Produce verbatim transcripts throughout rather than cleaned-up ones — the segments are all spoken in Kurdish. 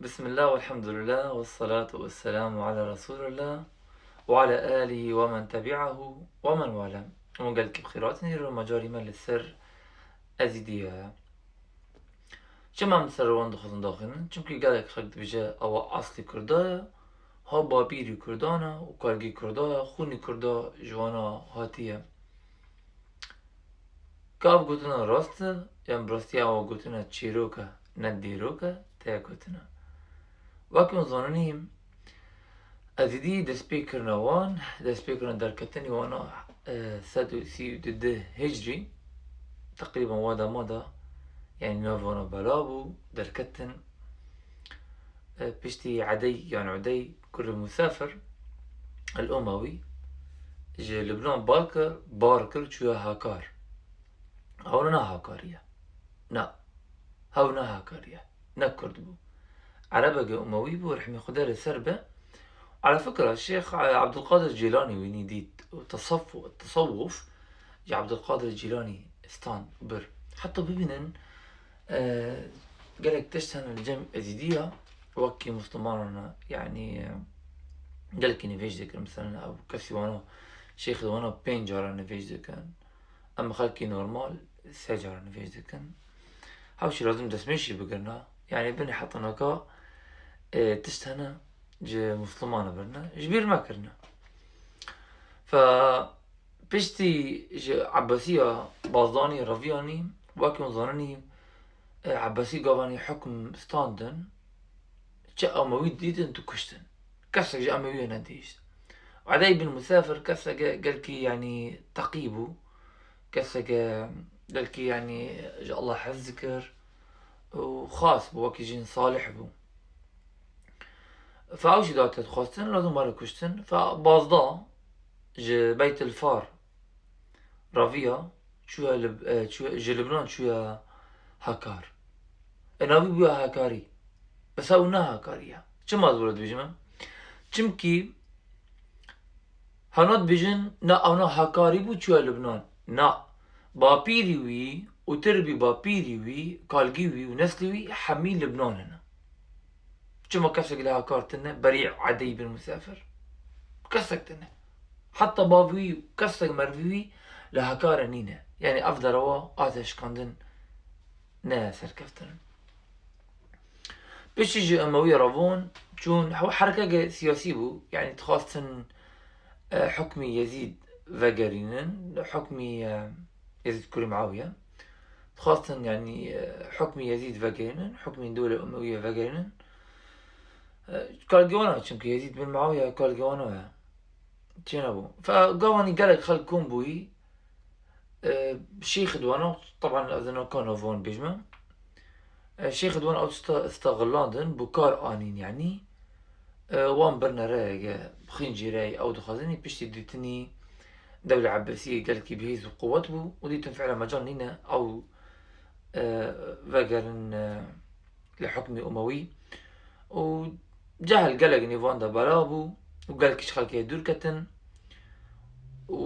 Bismillah, velhamdülillah, vessalatu vesselamu ala Resulillah, ve ala alihi ve men tebi'ahu ve men wala. Hûn gelkî bi xêr hatin, îro macarî me li ser Ezîdiya ye. Çima em ser wan dixwazin daxînin? Çimkî gelek xelk dibêje ewa aslî Kurda ye, ha bapîrî Kurdan e û kalgî Kurda ye, xûnî Kurda ji wana hatiye. Ka ev gotina rast e, yan bi rastî ewa gotina çîrok e, ne dîrok e, te ya gotina. Wek hûn zanînî, Ezîdî destpêkirina wan, destpêkirina derketinê wana, e, sed û sî û du Hicriyê, teqrîben wa dema de, yanî nav wana bela bû, derketin, e, piştî Edey yan Udey kurê Musafir el-Umewî ji Libnan bar kir, bar kir, çûye Hakar. Ew ne Hakarî ye. Na. Hew ne Hakarî ye. Ne Kurd bû. Erebeke Umewî bû, rehmê Xwedê li ser be. Ala fikra, Şêx Ebdulqadir Cîlanî wînî dît û tesawuf, tesawuf ji Ebdulqadir Cîlanî stand û bir. Heta bibînin, e, gelek tişt hene li cem Ezîdiya, wekî Muslimanan, yanî, e, gelkî nivêj dikin. Mesela ew kesî wana, şêxê wana pênc cara nivêj dikin. Em xelkî normal sê cara nivêj dikin. Hewşî lazim destmêşî bigirina. Yanî binê hetanaka, e, tişt hene ji Muslimana birine. Ji bîr mekirine. Fe piştî ji Ebasiya Bazdanî, Raviyanî, wekî hûn zanînî, e, Ebasî gavanî hukm standin, çi Emewî dîtin tu kuştin. Kesek ji Emewiyê nedihişt. Edey bin Musafir keseke gelkî, yanî, teqî bû. Keseke gelkî, yanî, ji Allah hez dikir û xas bû, wekî jin salih bû. Fe ew jî da te dixwestin, lazim were kuştin. Fe Bazda ji Beytil Far Raviya çûye li, e, çûye, ji Libnan çûye Hakar. E, navî bûye Hakarî. Bes ew ne Hakarî ye. Çima ez were dibêjim em? Çimkî hena dibêjin, na, ew na Hakarî bû, çûye Libnan. Na. Bapîrî wî û tirbî bapîrî wî, kalgî wî û neslî wî hemî Libnan in. Çima kesek li Hakar tine, berî Edey bin Musafir? Kesek tine. Heta bavî wî, kesek mervî wî li Hakarê nîne. Yanî ev derewa hate şikandin, ne serkeftin. Piştî ji Emewî re von, çûn, hew herekeke siyasî bû. Yanî dixwastin, e, hukmî Yezîd vegerînin, hukmî, e, Yezîd kurî Muawiye. Dixwastin, yanî, e, hukmî Yezîd vegerînin, hukmî dewlê Umewiyê vegerînin. E, kalgê wana, çimkî Yezîd bin Muawiye kalgê wana ye. Çênebû. Fe gavanî gelek xelk kom bûyî, e, şêxid wana, teban ez naka nav wan bêjme. E, şêxid wana ew tişta istexilandin, bi kar anîn, yanî, e, wan birine reyeke, bi xîncî rey ew dixwazin, piştî dîtinî dewle Ebesiyê gelkî bi hêz û quwet bû û dîtin fi'la mecal nîne ew, e, vegerin, e, li hukmî Umewî û cehil gelek nêvan de bela bû û gelkî ji xelkê dûr ketin û,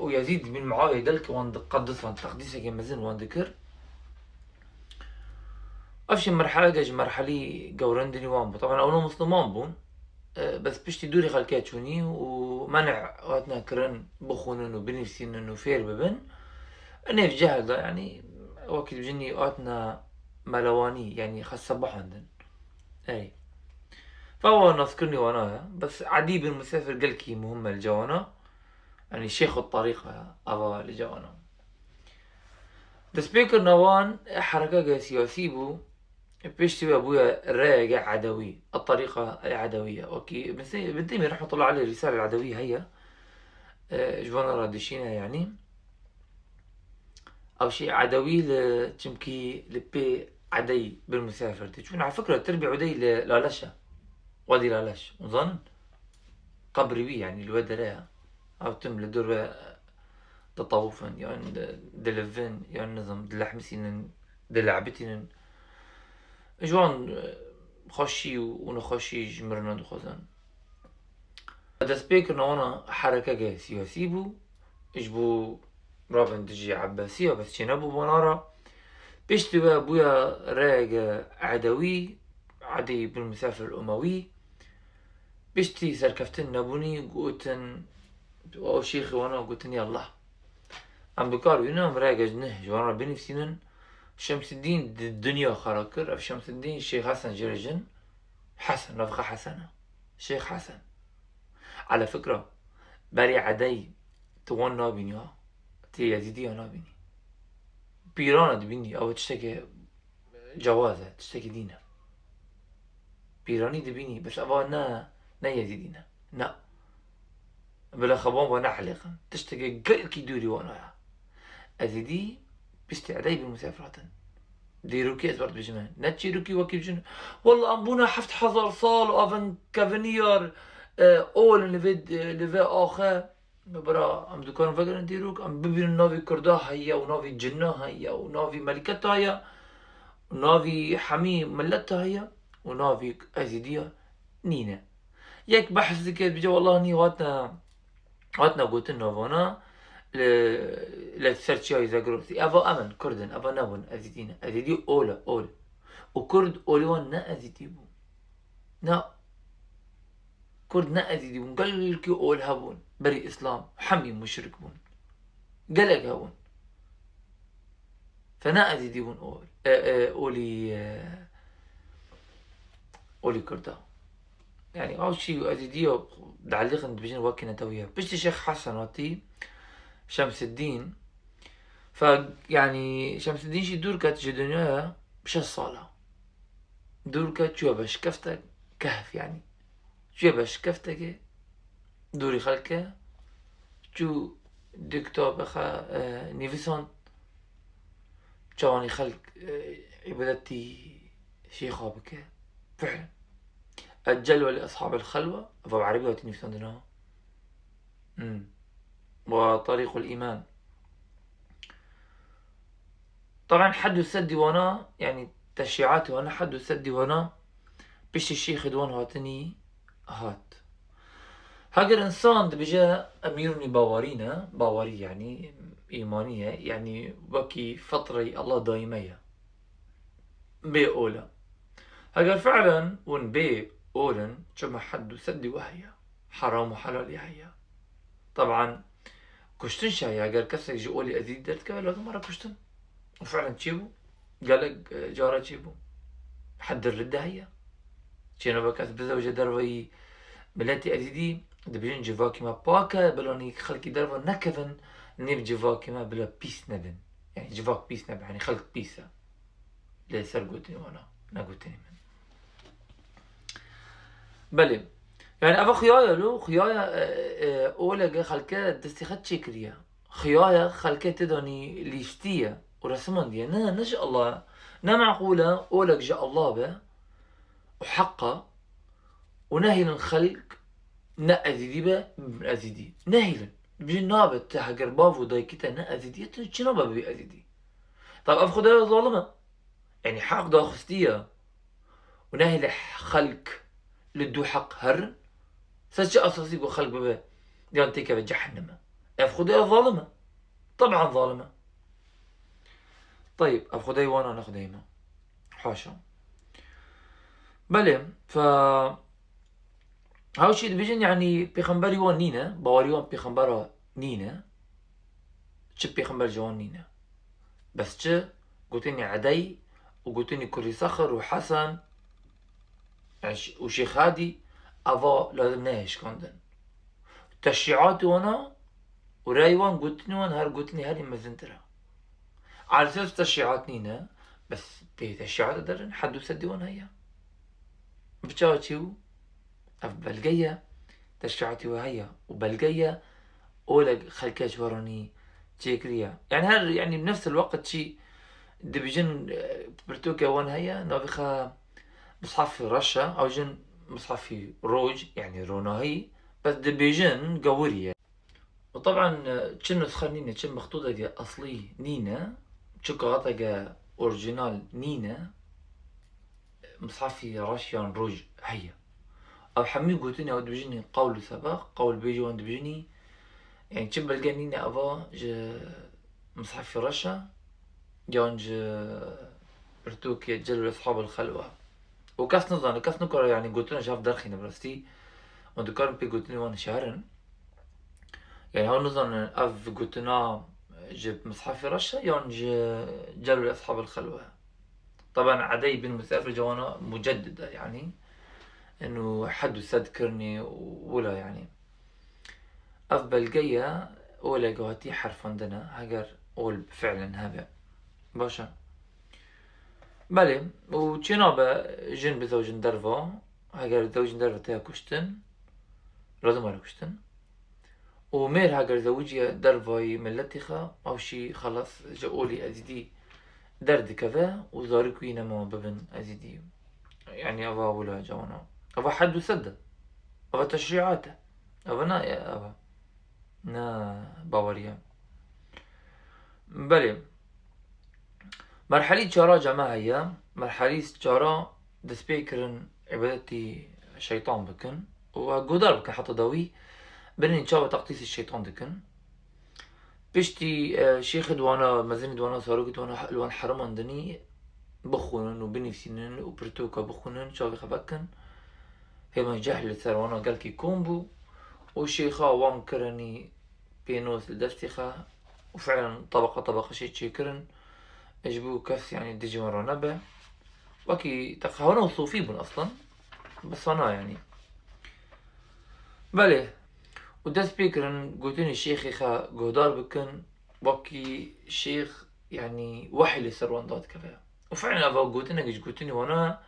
û Yezîd bin Muawiye gelkî wan diqedis, wan teqdîsekê mezin wan dikir. Ev jî merheleke ji merhelî gewrindinî wan bû. Teban ew ne Musliman bûn. E, bes piştî dûrî xelkê çûnî û menê hatine kirin bixwînin û binivîsînin û fêr bibin. Nêv cehil de, yanî, wekî dibêjin, hatine melewanî, yanî xwe sebahandin. Ey. Fe wa naskirinî wana ye. Bes Edî bin Musafir gelkî muhim e li cem wana. Yanî şêxu terîqa ye, ava li cem wana. Destpêkirina wan herekeke siyasî bû. Piştî we bûye reyeke edewî. Eterîqa el-Edewîye. Wekî Ibn Tey-, Ibn Teymîye rehmetullah aleyh Rîsale el-Edewîye heye. E, ji wana re dişîne, yanî. Ew şî Edewî li, çimkî li pê Edey bin Musafir tê. Çûn, a fikra, tirbî Udey li Laleş e. Wadî Laleş. Hûn zanin? Qebrî wî, yanî, li we dere ye. Ew tim li dor we ditewifin, yan di-, dilivin, yan nizam, dilehmisînin, dilebitînin. Ji wan, e, xweşî û, û nexweşî ji mirina dixwazin. Destpêkirina wana herekeke siyasî bû, ji bo rabin dijî Ebesiya, bes çênebû wana re. Piştî we bûye reyeke Edewî, Edî bin Musafir Umewî. Piştî serkeftin nebûnî, gotin, ew şêxê wana gotin, "Yallah. Em bi kar bînin, em rêyeke ji neh ji wan re binivîsînin." Şemsîdîn di dinya xera kir. Ev Şemsîdîn Şêx Hesen jê re jin. Hesen, navê xwe Hesen e. Şêx Hesen. Ala fikra, berê Edey tu wan nabînî ha, tu Yezîdiya nabînî. Pîrana dibînî, ew tiştekê cewaz e, tiştekî dîn e. Pîranî dibînî, bes eva ne, ne Yezîdî ne. Ne. Bila xeban ve ne elîqin. Tiştekê gelkî dûrî wan heye. Ezîdî piştî Edey bin Musafir hatin. Dîrokî ez ber dibêjim e. Ne çîrokî wekî bijin. Walla em bûne heft hezar sal û evin keviniyar, e, ol li vê, li vê axe. Bira, em dikarin vegerin dîrok, em bibînin navî Kurda heye û navî cinna heye û navî melketa heye û navî hemî milleta heye û navî Ezîdiya nîne. Yek behs dike, dibêje, "Wallah nî hatine, hatine gotin navana li, li ser çiyayê Zegrosî. Eva em in, Kurd in, eva nebûn, Ezîdî ne. Ezîdî ol e, ol. Û Kurd olê wan ne Ezîdî bû. Ne. Kurd ne Ezîdî bûn. Gelkî ol hebûn. Berî Îslam hemî muşrik bûn. Gelek hebûn. Fe ne Ezîdî bûn ol. E, e, olî, e, olî Kurda." Yani, ew çî Ezîdiya dielîqin dibêjin wekî netewiye. Piştî Şêx Hesen hatî, Şemsiddîn. Fe, yani, Şemsiddîn jî dûr ket ji dinyaya şeş sala. Dûr ket, çûye be şikeftek, kehf yani. Çûye be şikeftekê, dûrî xelke, çû di kitabê xwe, e, nivîsand, çawanî xelk, e, îbadetî şêxa bike. Fi'len. Ecel ve li eshabil xelwe, ev bi erebî hatî nivîsandin ha. Hmm. Ve tarîqul îman. Taban hed û sed dîwana, yani teşîatî wana, hed û sed dîwana piştî şêxê di wan hatinî hat. Heger însan dibêje, "Em îronî bawarî ne", bawarî yani îmanî ye, yani wekî fetreyê Allah dayî me ye. Bê ol e. Heger fi'len hûn bê ol in, çima hed û sed dîwa heye. Heram û helalî heye. Taban, kuştin şaye, eger kesek ji olî Ezîdî derdikeve, lazim were kuştin. Û fi'len çêbû, gelek, e, cara çêbû. Heddê ridde heye. Çênava kes bizewje derveyî miletî Ezîdî, dibêjin civakî me pak e, bila nî xelkî derve nekevin, nîv civakî me bila pîs nebin. Yani civak pîs nebe, yani xelk pîs e. Lê ser gotinê wana, ne gotinê min. Belê. Yani eva xuya ye lo, xuya ye, e, e, olege xelke destê xwe çêkiriye. Xuya ye xelke tê danî lîstiye û resimandiye. Ne, ne ji Allah. Ne meqûl e oleg ji Allah be û heq e û nehêlin xelk ne Ezîdî be, bibin Ezîdî. Nehêlin. Dibêjin nabe, te heger bav û dayikî te ne Ezîdî ye, tu çi nabe bibî Ezîdî? Tab ev Xwedaya zalim e. Yani heq daxistiye û nehêle xelk li dû heq herin. Ser çi esasî ku xelk bibe yan têkeve cehenneme? Ev Xwedaya zalim e. Taban zalim e. Tayib, ev Xwedayê wan e, ne Xwedayê me. Haşa. Belê, fe, hewşî dibêjin, yani pêxemberî wan nîne, bawerî wan pêxembera nîne. Çi pêxember ji wan nîne. Bes çi? Gotinî Edey û gotinî Kurî Sexir û Hesen û Şêx Hadî, eva lazim neyê şikandin. Teşîatî wana û rey wan, gotinî wan her gotinî herî mezintir e. Alsez teşîat nîne, bes pê teşîat derin, hed û sedî wan heye. Bi çawa çêbû? Ev belge ye, teşrîatî we heye û belge ye, oleg xelkê ji we re nî çêkiriye. Yani her, yani nefs el weqt çî dibêjin, e, pirtûkê wan heye, navê xwe Mishefî Reş e, ew jin Mishefî Roj, yani ronahî, bes dibêjin gewirî ye. Û teban, e, çi nusxe nîne, çi mextûdeke eslî nîne, çi kaxeteke orîjînal nîne, Mishefî Reş yan Roj heye. Ew hemî gotinê ew dibêjinî qewl û sebeq, qewlbêjê wan dibêjinî, yani çi belge nîne eva ji Mishefî Reş e, yan ji pirtûkê Celûl Eshabil Xelwe. û kes nizane, kes nikare, yanî gotina ji hev derxîne bi rastî. Û dikarin pê gotinê wan şeherin. Yanî hew nizanin ev gotina ji mishefê reş e yan ji Celûl Eshabil Xelwe. Taban Edey bin Musafir cawana muceddid e, yanî. Eno hed û sed kirinê û wila, yanî. Ev belge ye, olê ku hatî herfandine, heger ol fiilen hebe. Baş e. Belê, û çi nabe jin bizewicin derva, heger zewicin derva teye kuştin, lazim were kuştin. Û mêr heger zewiciye dervayî milletî xwe, ew şî xelas ji olî ezîdî derdikeve û zarok wî nema bibin ezîdî. Yanî eva wila cawana. Eva hed û sed e. Eva teşrîat e. Eva ne, eva ne baweriye. Belê. Merhelî çara cema heye. Merhelî çara destpê kirin îbadetî şeytan bikin. Û guhdar bikin heta dawî. Binên çawa teqdîsî şeytan dikin. Piştî, e, şêxê di wana, mezinî di wana, sarokî di wana, li wan heriman dinî bixwînin û binivîsînin û pirtûka bixwînin, çavê xwe vekin. Hêma cehl li ser wana gelkî kom bû û şêxa wan kirinî pênos li destê xwe û fiilen tebeqa tebeqa şê çêkirin. Ji bo kes, yanî, dijî wan re nebe. Wekî teqehwana û sofî bûn eslan. Bi sana, yanî. Belê. Û dest pê kirin gotinê şêxê xwe guhdar bikin, wekî şêx, yanî, wehî li ser wan dadikeve. Û fiilen eva gotinek ji gotinê wana,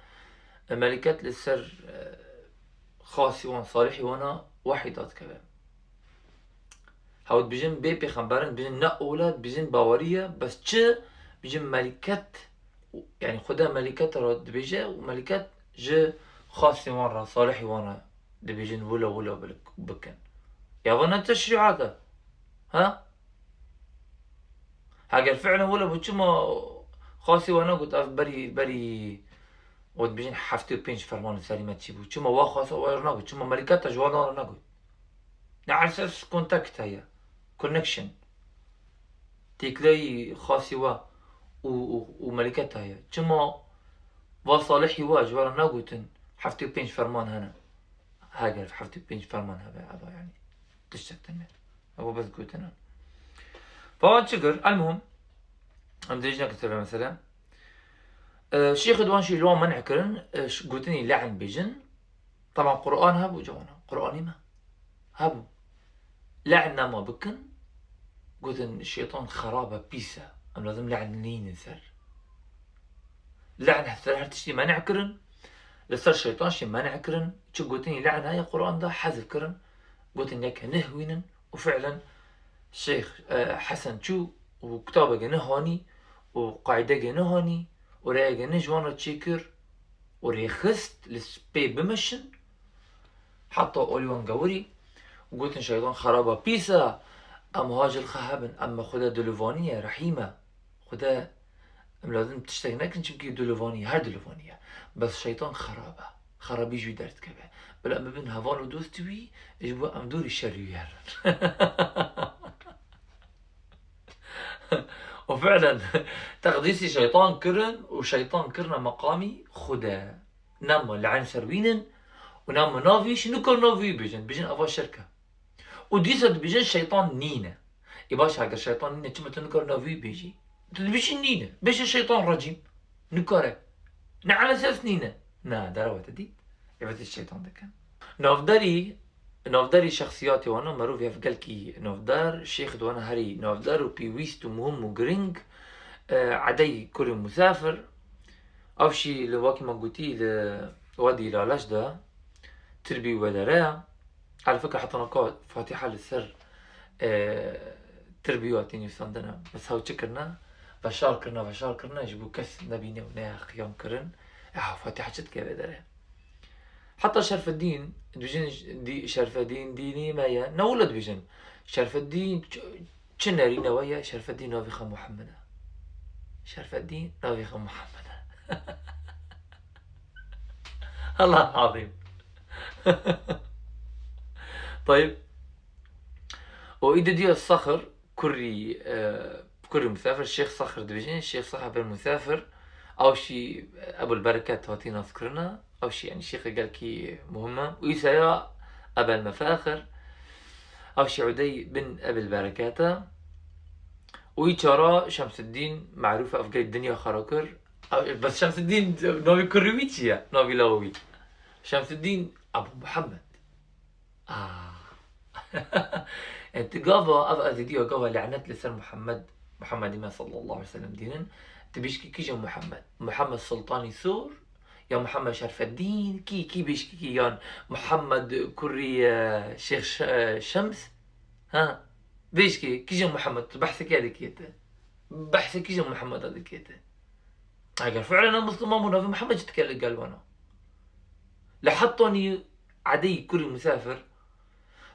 e, melîket li ser, e, xasî wan, salihî wana wehî dadikeve. Hew dibêjin bê pêxemberin, dibêjin ne ola, dibêjin baweriye, bes çi? Dibêjin melîket, yanî Xuda melîketa re dibêje û melîket ji xasî wan re, salihî wan re dibêjin wilo wilo bilik-, bikin. Ya va ne teşrîat e. Ha? Heger fiilen wilo bû, çima xasî we negot ev berî, berî, we dibêjin heftê û pênc ferman li serî me çî bû? Çima wa xasa we re negot? Çima melîketa ji wan re negot? Ne esas kontakt heye. Connection. Têkileyî xasî we û, û, û melîketa heye. Çima va salihî we ji we re negotin heftê û pênc ferman hene? Heger heftê û pênc ferman hebe, eva, yanî, tiştek tune. Ew bes gotin e. Fa wan çi kir? Elmuhim, em dirêj nekin ser vê mesele. E, şêxê di wan şî li wan men'e kirin, e, ş-, gotinî le'n bêjin. Teban Quran hebû, cawana. Quranî me. Hebû. Le'n nema bikin. Gotin, şeytan xerab e, pîs e. Em lazim le'n nînin ser. Le'n ser her tiştî men'e kirin. Li ser şeytan şî men'e kirin. Çi gotinî le'n heye Quran de, hezf kirin. Gotin yeke nehwînin. Û fiilen Şêx, e, Hesen çû û kitabeke nû hanî û qaîdeke nû hanî û reyeke nû ji wan re çêkir û rêxist li s-, pê bimeşin, heta olî wan gewirî û gotin, şeytan xeraba pîs e, em ha ji li xwe hebin, em me Xuda dilovanî ye, rehîm e. Xuda, em lazim tiştek nekin, çimkî dilovanî ye, her dilovanî ye. Bes şeytan xerab e. Xerabî ji wî derdikeve. Bila em bibin heval û dostî wî, ji bo em dûrî şerî wî herin. Û fiilen, teqdîsî şeytan kirin û şeytan kirine meqamî Xude. Nema le'en ser wî nin û nema nav wî, şî nikar nav wî bêjin. Bêjin eva şirk e. Û dîsa dibêjin şeytan nîne. Ê baş, heger şeytan nîne, çima tu nikar nav wî bêjî? Tu dibêjî nîne. Bêje şeytan recîm. Nikare. Ne ala ses nîne. Na, derewa te dît. Ê, vê tişt şeytan dikin. Navdarî, navdarî şexsiyatê wana, merov hev gelkî navdar, şêx di wana herî navdar û pêwîst û muhim û giring, e, Edey kurê Musafir. Ev şî li wekî me gotî li Wadî Laleş de tirbî wedere. Elfika heta naka Fatiha li ser, e, tirbî hatî nivîsandine. Bes hew çi kirine? Veşar kirine, veşar kirine, ji bo kes nebîne û neya qiyam kirin. E, ha, Fatiha çi dike vê derê? Heta Şerfeddîn, dibêjin dî-, Şerfeddîn dînî me ye. Ne wilo dibêjin. Şerfeddîn ç-, çi nerîne we ye? Şerfeddîn navê xwe Muhammed e. Şerfeddîn navê xwe Muhammed e. Allah azîm. Tayib. O îdî diya Saxir, kurî, e, kurî Musafir, Şêx Saxir dibêjin, Şêx Saxir bin Musafir, Ew şî Ebul Bereket hatî naskirina, ew şî, yanî, şêxê gelkî muhim e. Û îsa ya Ebel Mefaxir, ew şî Udey bin Ebil Bereket e. Û î çara Şemsiddîn merûf e, ev gelî dinya xera kir. Ew, bes Şemsiddîn navê kurî wî çi ye? Navî lawa wî. Şemsiddîn Ebu Muhammed. Ah. E, tu gava, ev Ezîdiya gava lanet li ser Muhammed, Muhammedî me sallallahu aleyhi ve sellem dînin. Tu bêjkî kîjan Muhammed? Muhammed Sultanî Sûr ya Muhammed Şerfeddîn? Kî, kî bêjkî kî yan Muhammed kurî, e, Şêx Ş-, e, Şems? Ha? Bêjkî kîjan Muhammed? Tu behsê kê dikê tu? Behsê kîjan Muhammeda dikê tu? Eger fiilen em Musliman bûn, navê Muhammed çi dike li gel wana? Li hetanî Edî kurî Musafir.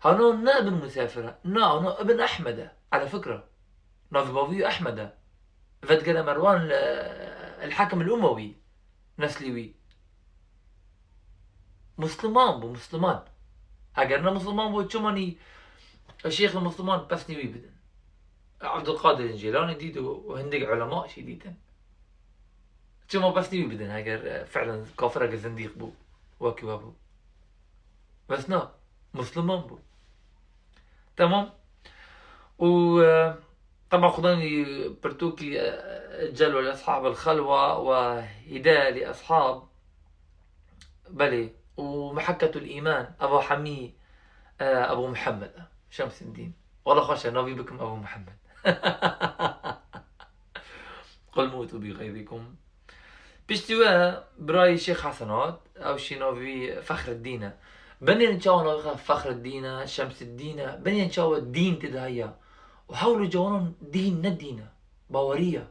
Hano ne Ibn Musafir e. Na, hano Ibn Ehmed e. Ala fikra. Navê bavî wî Ehmed e. Vedgere Merwan li, el Hakim el Umewî. Neslî wî. Musliman bû, Musliman. Eger ne Musliman bû, çima nî Şêxê Musliman pesnî wî bidin? Abdulkadir Cîlanî dît û hindek ulema jî dîtin. Çima pesnî wî bidin, eger, e, fiilen kafireke zindîq bû, wekî we bû? Bes na, Musliman bû. Temam. Û, e, teba Xudanî pirtûkî, e, Celwel Eshab el Xelwa ve Hîdaye li Eshab, belê, û Mihekketul Îman, eva hemî, e, Ebu Muhammed e, Şemsiddîn. Wala xweş e, navî bikim Ebu Muhammed. Qul mutu bi xeyrikum. Piştî we birayê Şêx Hesen hat, ew şî navî Fexreddîn e. Binên çawa navê xwe Fexreddîn e, Şemsiddîn e, binên çawa dîn tê de heye. Û hewlo cawanan dîn ne dîn e, bawerî ye.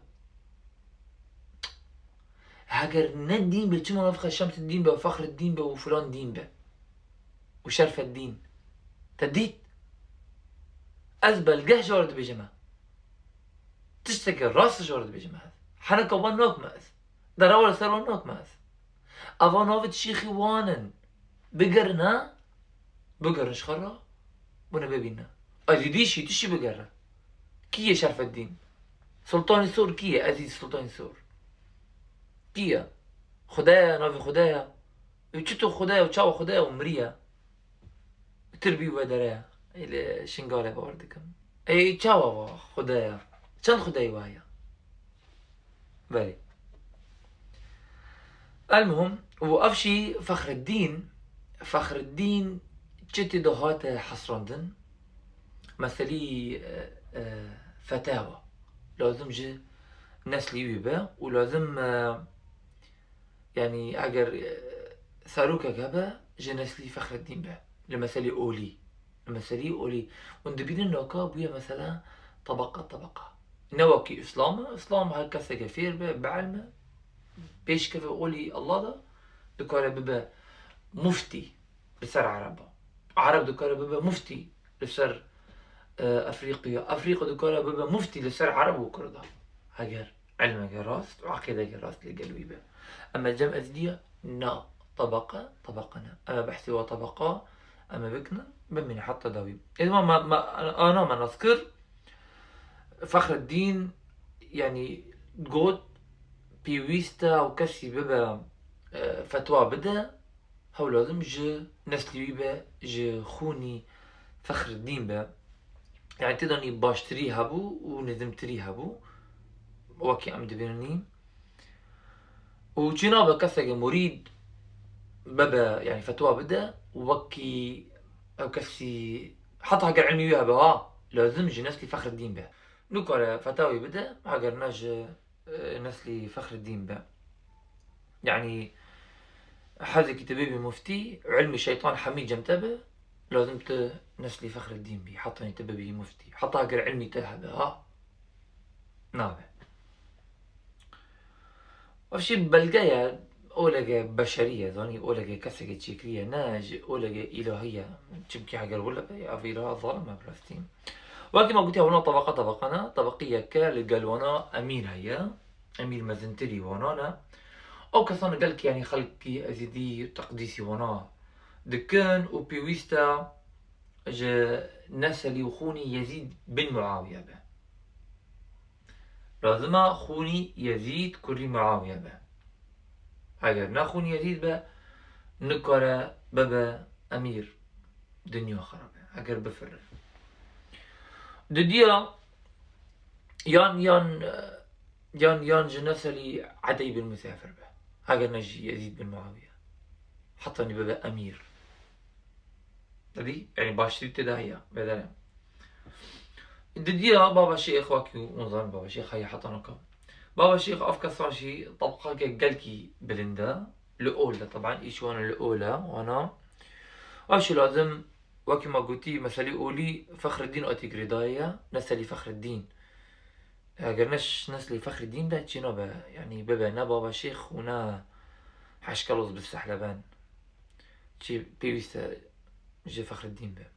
Heger ne dîn be, çima navê xwe Şemsiddîn be, Fexreddîn be û filan dîn be? Û Şerfeddîn. Te dît? Ez belgeh ji we re dibêjim e. Tiştekî rast ji we re dibêjim e ez. Heneka wan nakime ez. Derewa li ser wan nakime ez. Eva navê şêxî wan in. Bigerin ha? Bigerin ji xwe re. Bûne bibîne. Ezîdî şî, tu şî bigere. Kî ye Şerfeddîn? Sultanî Sûr kî ye? Ezîd Sultanî Sûr. Kî ye? Xude ye, navê Xude ye. Û çito Xude ye û çawa Xude ye û miriye? Tir bî we dere ye. Ê li Şingalê bawer dikim. Ê çawa wa Xude ye? Çend Xudeyî wa ye? Belê. Elmuhim, û ev jî Fexreddîn, Fexreddîn çi tê de hate hesrandin? Meselî, e, e, fetawa. Lazim ji neslî wî be û lazim, e, yanî eger, e, serokek hebe, ji neslî Fexreddîn be. Li meselî olî. Li meselî olî. Hûn dibînin naka bûye mesela tebeqa tebeqa. Ne wekî Îslam e. Îslam her keseke fêr be, bielme, pêşkeve olî Allah de, dikare bibe muftî li ser Ereba. Ereb dikare bibe muftî li ser, e, Efrîqiya. Efrîqa dikare bibe muftî li ser Ereb û Kurda. Heger ilmeke rast û eqîdeke rast li gel wî be. Ema cem Ezîdiya, na, tebeqa, tebeqa ne. Ema behsê wa tebeqa, ema bikine, bimîne heta dawî. Êdima me, me, ana me nas kir, Fexreddîn, yanî got, pêwîst e ew kesî bibe, e, fetwa bide, hew lazim ji neslî wî be, ji xûnî Fexreddîn be. Yanî têdanî baştirî hebû û nizimtirî hebû. Wekî em dibînin. Û çi nabe keseke murîd bebe, yanî fetwa bide, wekî ew kesî heta heger ilmî wî hebe, ha, lazim ji neslî Fexreddîn be. Nikare fetawî bide, heger ne ji, e, neslî Fexreddîn be. Yanî hezekî tu bibî muftî, ilmî şeytan hemî cem te be, lazim tu neslî Fexreddîn bî, heta tu bibî muftî. Heta heger ilmî te hebe, ha. Nabe. Ev jî belge ye, oleke beşerî ye, zanî oleke keseke çêkirî ye, ne ji oleke îlahî ye. Çimkî heger wile be, ev îlaha zalim e, bi rastî. Wekî me gotiye, wana tebeqa tebeqa ne, tebeqî yeke li gel wana emîr heye, emîr mezintirî wana ne. Ew kesan gelkî, yanî xelkî Ezîdî teqdîsî wana dikin û pêwîst e ji neselî û xûnî Yezîd bin Muawiye be. Lazim e xûnî Yezîd kurî Muawiye be. Eger ne xûnî Yezîd be, nikare bibe emîr. Dinya xerab e. Eger bifire. Didiya yan, yan, yan, yan ji neselî Edey bin Musafir be. Eger ne jî Yezîd bin Muawiye. Heta nî bibe emîr. Didî? Yanî baştirî tê de heye. Bedene. Didiya baba Şêx wekî hûn zanin baba Şêx heye heta nika. Baba Şêx ev kesan jî tabqeke gelkî bilind e. Li ol de, teban, îş wana li ol e, wana. Ev jî lazim, wekî me gotî, meselî olî Fexreddîn hatî girêdayê ye, neselî Fexreddîn. Eger ne ş-, neslî Fexreddîn be, çi nabe, yanî bibe ne baba Şêx û ne Heşkelos bi Sehleben. Çi pêwîst e ji Fexreddîn be.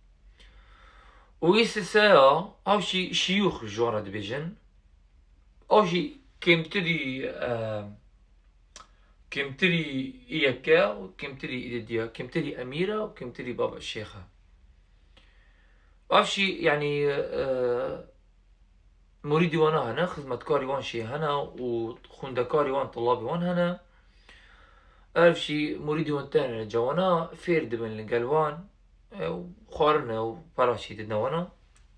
Û î sise ya, ew jî şiyûx ji wan re dibêjin. Ew jî kêmtirî, e, kêmtirî yeke û kêmtirî îdidiya, kêmtirî emîra û kêmtirî baba şêxa. Ev jî, yanî, e, murîdî wana hene, xizmetkarî wan jî hene û xwindekarî wan, tulabî wan hene. Ev jî murîdî wan tên li cewana fêr dibin li gel wan, e, û xwarine û pera jî didine wana,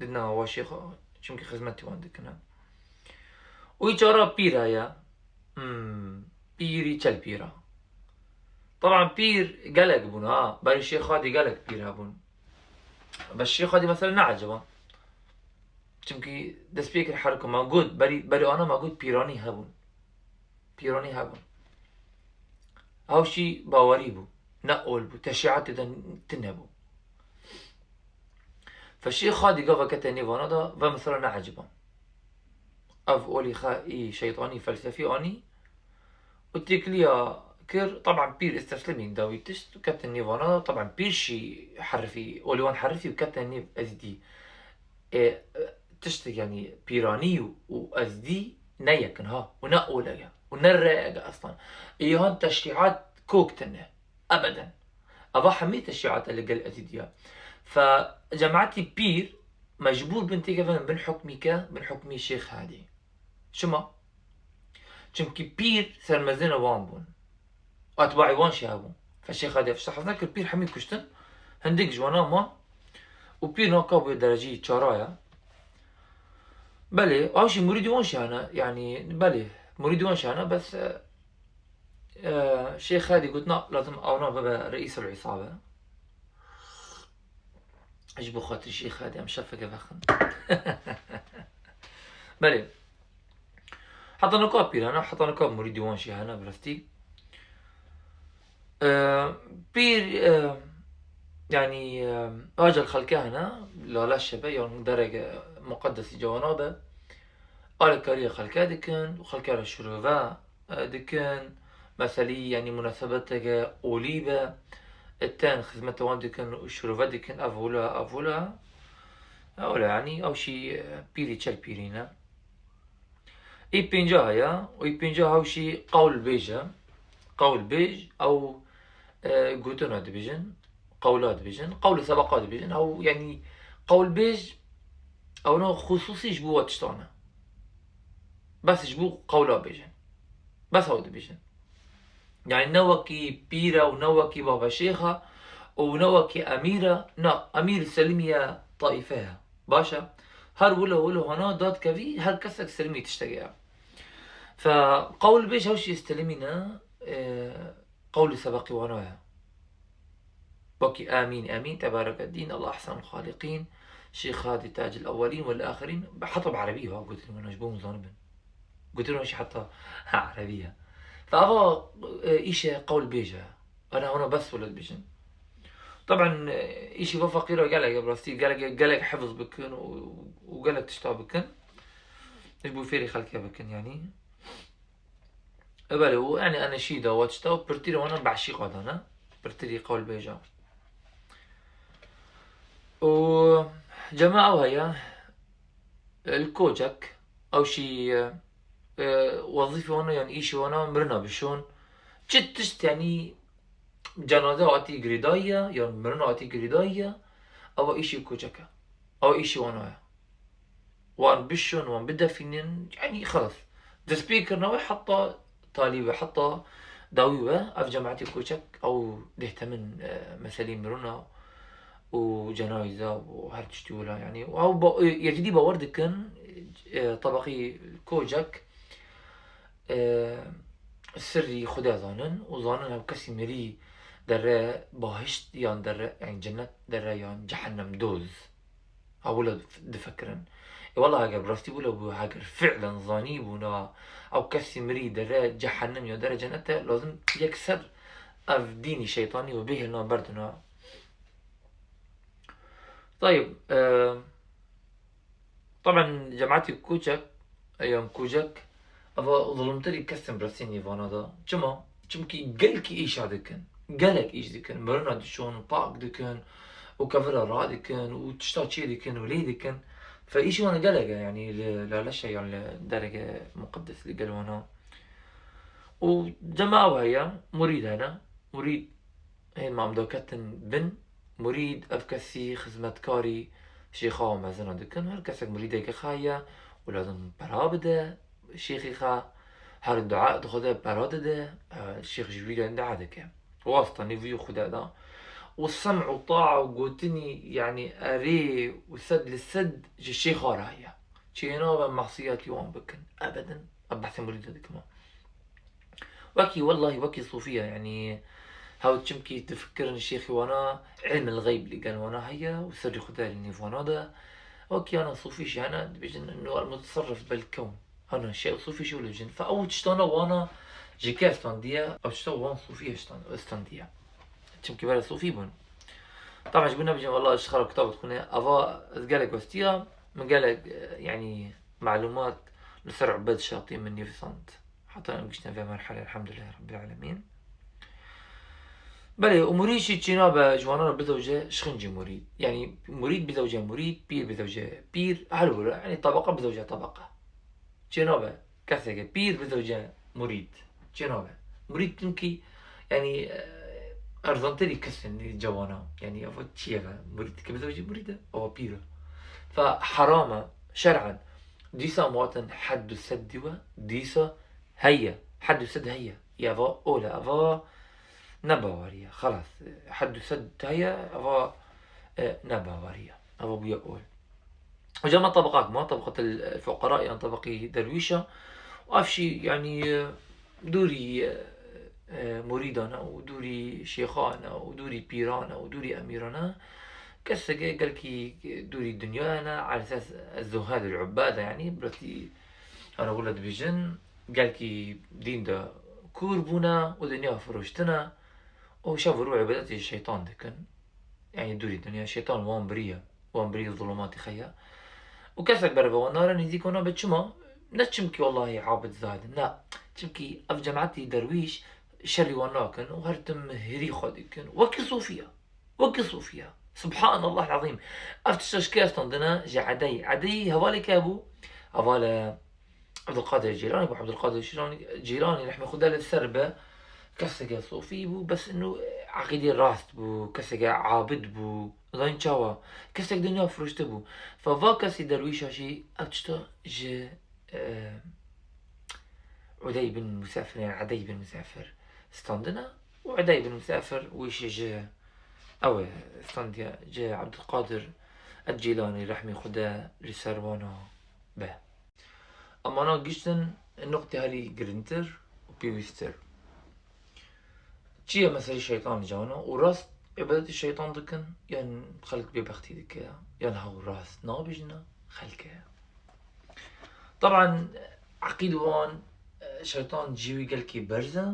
didine wa şêxa, çimkî xizmetî wan dikine. Û î çara pîr heye. Hmm, pîrî çel pîra. Taban pîr gelek bûn ha, berî Şêx Xadî gelek pîr hebûn. Bes Şêx Xadî mesela ne eciba. Çimkî destpêkir her ku me got, berî, berî ana me got pîranî hebûn. Pîranî hebûn. Ew jî bawerî bû. Ne ol bû. Teşîatê de tune bû. Fe Şêx Xadî gava kete nêvana de ve mesela ne eciba. Ev olî xwe î şeytanî felsefî anî û têkiliya kir, taban pîr îsteslimî da wî tişt û ketin nêvana, taban pîr jî herifî, olî wan herifî û ketin nêv ezdî. E, tiştik, yanî pîranî û, û ezdî ne yekin ha, û ne olege, û ne reyege eslan. Ê han teşrîat kok tine. Ebeden. Eva hemî teşrîat e li gel ezîdiya. Fe cemaetî pîr mecbûr bin têkevin bin hukmî ke, bin hukmî Şêx Hadî. Çima? Çimkî pîr sermezêna wan bûn. Etbaî wan jî hebûn. Fe Şêx Hadî ev tişta hez nekir, pîr hemî kuştin. Hindik ji wana man. Û pîr naka bûye derecî çara ye. Belê, ew jî murîdî wan jî hene. Yanî, belê, murîdî wan jî hene, bes, e, e, Şêx Hadî got, na, lazim ewna bibe reîsel îsabe. Ji bo xatir Şêx Hadî em şefeke vexin. Belê. Heta nika pîr hene, heta nika murîdî wan jî hene, bi rastî. E, pîr, e, yanî, e, acel xelke hene, lale şebe, yan dereke muqeddesî cewana be. Alîkariya xelke dikin, û xelke re şirove, e, dikin. Meselî, yanî munasebeteke olî be, e, tên xizmeta wan dikin û şirove dikin, ev wila, ev wila. Ewle, yanî, ew jî, e, pîrî çel pîrî ne. Î pênca heye, û î pênca ew jî qewl bêj e. Qewl bêj, ew, e, gotina dibêjin, qewla dibêjin, qewl û sebeqa dibêjin. Ew, yanî, qewl bêj, ewna xusûsî ji bo we tiştan e. Bes ji bo qewla bêjin. Bes ew dibêjin. Yanî ne wekî pîr e û ne wekî babeşêx e û ne wekî emîr e. Na, emîr selimiye taîfe ye. Baş e. Her wilo wilo hana dadkevî, her kesek selimî tiştekê ye. Fe qewl bêj ew jî selimî ne, e, qewlî sebeqî wana ye. Wekî amîn, amîn, tebarekeddîn, Allah ehsenul xaliqîn, Şêx Hadî tacil ewwelîn wel axirîn, heta bi erebî ha gotin wana ji bo hûn zanibin. Gotin wan jî heta erebî ye. Fe ava, e, îşe qewl bêje. Ana hona bes wele dibêjin. Taban, e, îşî va feqîra gelek, bi rastî gelek, gelek hifz bikin û, û gelek tişta bikin. Ji bo fêrî xelkê bikin, yanî. E, belê, û, yanî, eneşîda, wa tişta, û pirtirî wana beşîqa dane. Pirtirî qewl bêja. Û cema ew heye, e, li kocek, ew jî, e, e, wezîfê wana yan îşê wana mirina bişon. Çi tişt, yanî, cenaze hatî girêdayî ye, yan mirina hatî girêdayî ye, ewa îşê kocek e. Ewa îşê wana ye. wan bişon, wan bidefînin, yanî xelas. Destpêkirina we heta talî we, heta dawî we, ev cemaetê koçek ew dêhtemin, e, meselî mirina û cenayîza û her tiştî wila, yanî, û ew ba-, yekî dî bawer dikin, e, tebeqî koçek, e, sirrî Xwedê zanin û zanin ew kesî mirî dere bahişt yan dere, yanî cennet dere yan cehennem doz. Ew wilo dif-, difikirin. Ê wela heger bi rastî wilo bû, heger fi'len zanîbûna ew kesî mirî dere cehennem ya dere cennet e, lazim yekser ev dînî şeytanî û bêhêlna berdina. Tayib, e, Taben cemaetî koçek, yan koçek, eva zulumtirî kesên biresî nîvana de. Çima? Çimkî gelkî îşa dikin. Gelek îş dikin. Mirina dişon, pak dikin û kevira radikin û tişta çê dikin û lê dikin. Fe îşê wan gelek e, yanî li laleşe yan li dereke muqeddes li gel wana. Û cema ew heye, murîd hene. Murîd hê mam daketin bin. Murîd ev kesî xizmetkarî şêxa û mezina dikin. Her kesek murîdeke xwe heye û lazim pera bide şêxê xwe. Her dua dixwede pera dide, e, şêx ji wî re dua dike. Wastanî vî Xuda da. Û sem û taa û gotinî, yanî erê û sed li sed ji şêxa re heye. Çênabe mesiyetî wan bikin. Ebedin. Ev behsê murîd dikim. Wekî, wellahî, wekî sûfiye, yanî, hew çimkî difikirin şêxî wana, ilm el-xeyb li gel wana heye û sirrî Xwedê li nêv wana de. Wekî ana sûfî jî hene, dibêjin, "Ennu el-mutasarrif bel kewn." Ana şêx sûfî jî wilo dibêjin. Fe ew tiştana wana ji ke standiye, ew tişta wan sûfî standiye. Çimkî bere sûfî bûn. Taben ji bo nebêjin, "Wela ez ji xera kitab dixwîne." Eva ez gelek westiya, min gelek, e, yanî, malumat li ser Ubed Şatî min nivîsand. Heta em giştine vê merhale, elhamdülillah Rabbil Alemin. Belê, û murîd jî çênabe ji wana re bizewce şixin jî murîd. Yanî murîd bizewce murîd, pîr bizewce pîr, her wilo, yanî tabaqa bizewce tabaqa. Çênabe keseke pîr bizewce murîd. Çênabe. Murîd çimkî, yanî, e, erzantirî kesên cewana. Yanî eva çi ye ve? Murîd ke bizewce murîd e, eva pîr e. Fe heram e, şer'en. Dîsa em hatin heddû sed diwe, dîsa heye. Heddû sed heye. Ya eva ol e, eva ne bawerî ye. Xelas. Heddû sed heye, eva, e, ne bawerî ye. Eva bûye ol. Hocam, ma tabaqak ma, tabaqat el fuqara yan tabaqî derwîşa. Ev jî, yanî, e, dûrî, e, e, murîdan e û dûrî şêxan e û dûrî pîran e û dûrî emîran e. Keseke gelkî dûrî dinyaya ne, ala esas zuhad el ubbad e, yanî, biratî, ana wilo dibêjin, gelkî dîn de kûr bûne û dinya firoştine û şev û rû îbadetê şeytan dikin. Yanî dûrî dinya, şeytan wan biriye, wan biriye zulumatî xeye. Û kesek berve wan nare nêzîk wan nabe, çima? Ne çimkî wellahî abid zahid in, ne. Çimkî ev cemaetî derwîş şerî wan nakin û her tim hêrî xwe dikin. Wekî sûfiya. Wekî sûfiya. Subhanallah azîm. Ev tişta ji kê standine? Ji Edey. Edey hevalê kê bû? Hevalê Abdulkadir Cîlanî bû. Abdulkadir Cîlanî, Cîlanî rehmê Xwedê li ser be, keseke sofî bû, bes inu eqîdê rast bû, keseke abid bû. Zanî çawa? Kesek dinya firuştibû. Fe va kesî derwîşa jî ev tişta ji, e, Udey bin Musafir, yani Edey bin Musafir standine. Û Edey bin Musafir wî jî ji ew standiye, ji Abdulkadir Cîlanî rehmê Xwedê li ser wana be. Ama na giştin nuqtê herî giringtir û pêwîsttir. Çi ye meselê şeytan li cewna? Û rast îbadetê şeytan dikin, yan xelk bêbextî dike, yan hew rast nabêjine, xelk e. Taban, eqîd wan, e, şeytan ji wî gelkî berz e.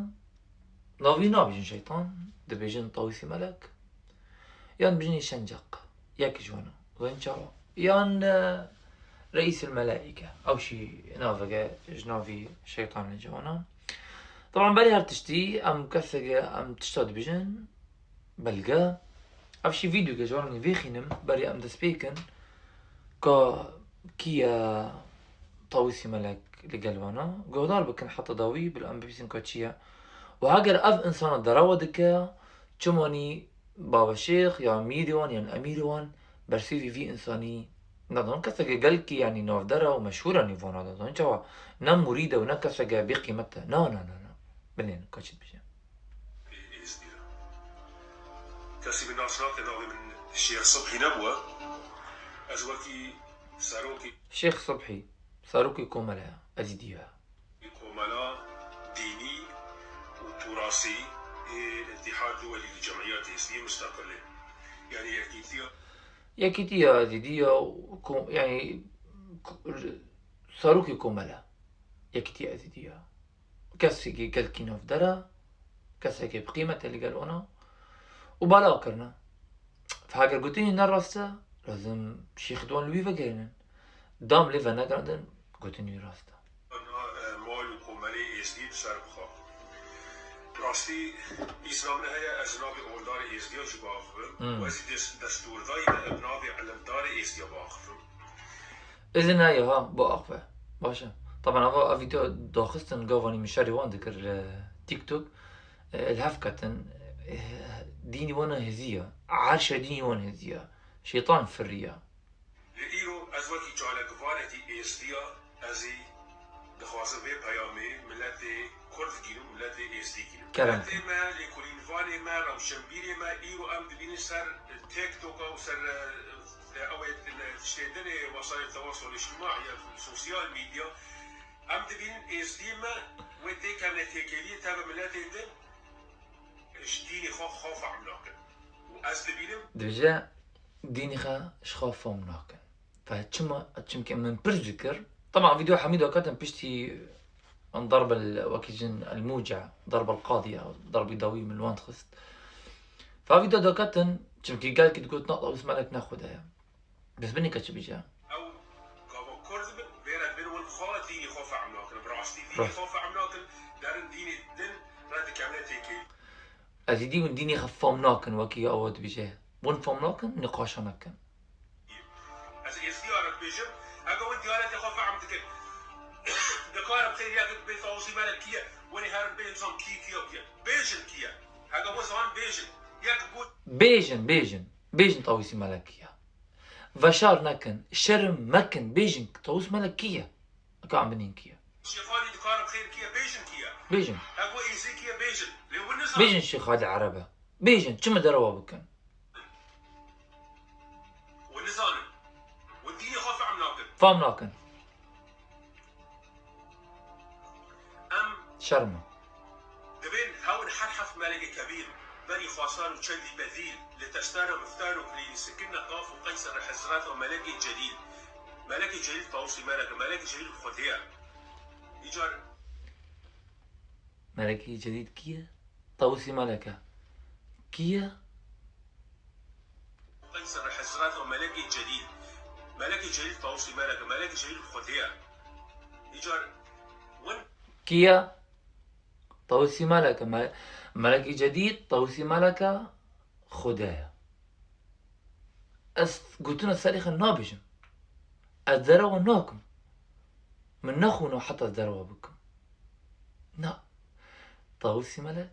Navî nabêjin şeytan, dibêjin Tawîsî Melek. Yan bijinî şenceq. Yek ji wan e. Zanî çawa? Yan, e, Reîsül Melaîke. Ew jî naveke ji navî şeytan li cewna. Taban berî her tiştî em keseke em tişta dibêjin, belge. Ev jî vîdeoke ji wan vêxînim, berî em dest pê kin. Ka kî ye Tawîsî Melek li gel wana? Guhdar bikin heta dawî, bila em bibîsin ka çi ye. Û heger ev insana derewa dike, çimanî Baba Şêx ya mîrê wan yan emîrê wan bersêvî vî însanî Dadon keseke gelkî, yanî navdar e û meşhûr e nîvana dadon. Çawa? Ne murîd e û ne keseke bêqîmet e. Na, na, na, na. Binên, ka çi dibêje. Kesî min nas nake, navê min Şêx Subhî nebûye. Ez wekî serokê Şêx Subhî, serokê komele ye, Ezîdî ye. Komela dînî û turasî ê Îttîhad Duwelî li Cemîyetê Êzidî Musteqilê. Yanî yekîtiya Yekîtiya Êzîdî ya û ko-, yanî ko-, serokê komele. Yekîtiya Êzîdî ya. Kesekî gelkî navdar e, kesekî bi qîmet e li gel wana û bala kirine. Fe heger gotinî ne rast e, lazim şêxê wan li wî vegerînin. Dam lê venegirandin, gotinî rast e. Mal û komelê Êzdî bi ser bixe. Rastî, îslam ne heye, ez navê oldarê Êzdiya jî biaxivim. Hmm. Û ez jî des-, destûrdayî me, ev navê ilimdarê Êzdiya biaxivim. Izin heye ha, biaxive. Baş e. Taban ava ev vîdeo daxistin, gavanî min şerê wan dikir, e, TikTok. E, li hev ketin. E, dînî wan hezî ye. Erşa dînî wan hezî ye. Şeytan firriye. Li îro ez wekî çalakvanekî Êzdiya, ez ê dixwazim vê peyamê miletê Kurd gînim, miletê Êzdî gînim. Kerem. Miletê me, lêkolînvanê me, rewşenbîrê me, îro em dibînin ser TikToka û ser, e, ew ê tiştê din ê wesaîl tewasul îctimai ya sosyal medya. Em dibînin Êzdî me wê têkevne têkeviyê teve miletê din, ji dînê xwe xwe fehm nakin. Û ez dibînim. Dibêje, dînê xwe ji xwe fehm nakin. Fe çima? Çimkî min pirs dikir. Tamam, vîdeo hemî daketin piştî an darb el, wekî jin el muce, darb el qadiye, darb el dawî min li wan dixist. Fe vîdeo daketin, çimkî gelkî digot, na, Tawîs Melek ne Xuda ye. Bes binê ke çi bêje. Ew gava Kurd bin, vêre dibin win xwe dînê xwe fehm nakin. Bi rastî dînê Rast. xwe fehm nakin, derin dînê din re dikevine têkê. Ezîdî win dînê xwe fehm nakin, wekî ew dibêje. Win fehm nakin, nîqaşa nekin. Ez êzdiya re dibêjim, heke win diyanetê xwe fehm dikin, dikare bi xêr yek bê Tawusî Melek kî ye, winê herin bê insan kî, kî ye, kî ye. Bêjin kî ye. Heke win zanin bêjin. Yek got. Bêjin, bêjin. Bêjin Tawusî Melek kî ye. Veşar nekin, şerm mekin, bêjin Tawus Melek kî ye? Ka em binên kî ye? Şêxalî dikare bi xêr kî ye? Bêjin kî ye? Bêjin. Heko Êzî kî ye? Bêjin. Lê win nizanin. Bêjin Şêxalî Ereb e. Bêjin, çi min derewa bikin? Win nizanin. Win dînê xwe fehm nakin. Fehm nakin. Em Şerm e. Divên hewin her heft melekê kebîr, berî xwasar û çendî bedîl, li testana miftar û kilîlî sikine qaf û qeysir hezreta melekê celîl. Melekê celîl Tawusî Melek e, melekê celîl Xwedê ye. Îcar Melekê celîl kî ye? Tawusî Melek e. Kî ye? Qeysir hezreta melekê celîl. Melekê celîl Tawusî Melek e, melekê celîl Xwedê ye. Îcar win Kî ye? Tawusî Melek e. Me-, Melekî Cedîd, Tawusî Melek e, Xude ye. Ez gotina serê xwe nabêjim. Ez derewa nakim. Min nexwîna heta ez derewa bikim. Na. Tawusî Melek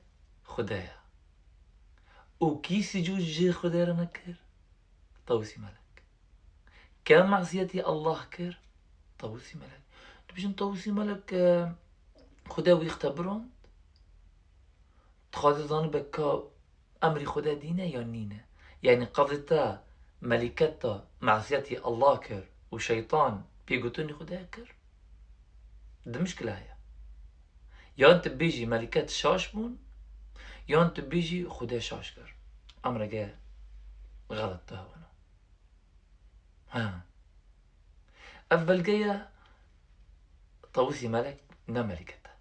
Xude ye. Û kî sicûd ji Xude re nekir? Tawusî Melek. Ke mesiyetî Allah kir, Tawusî Melek. Dibêjin Tawusî Melek, e, Xude wî xte birand. Dixwaze zanibe ka emrî Xude dîne ya nîne. Yanî qezê te melîket te mesiyetî Allah kir û şeytan pêgotinî Xude kir. Di mişkila heye. Yan tu bêjî melîket şaş bûn, yan tu bêjî Xude şaş kir. Em rege xelet tu hebûna. Ha. Ev belge ye, Tawusî Melek ne melîket e.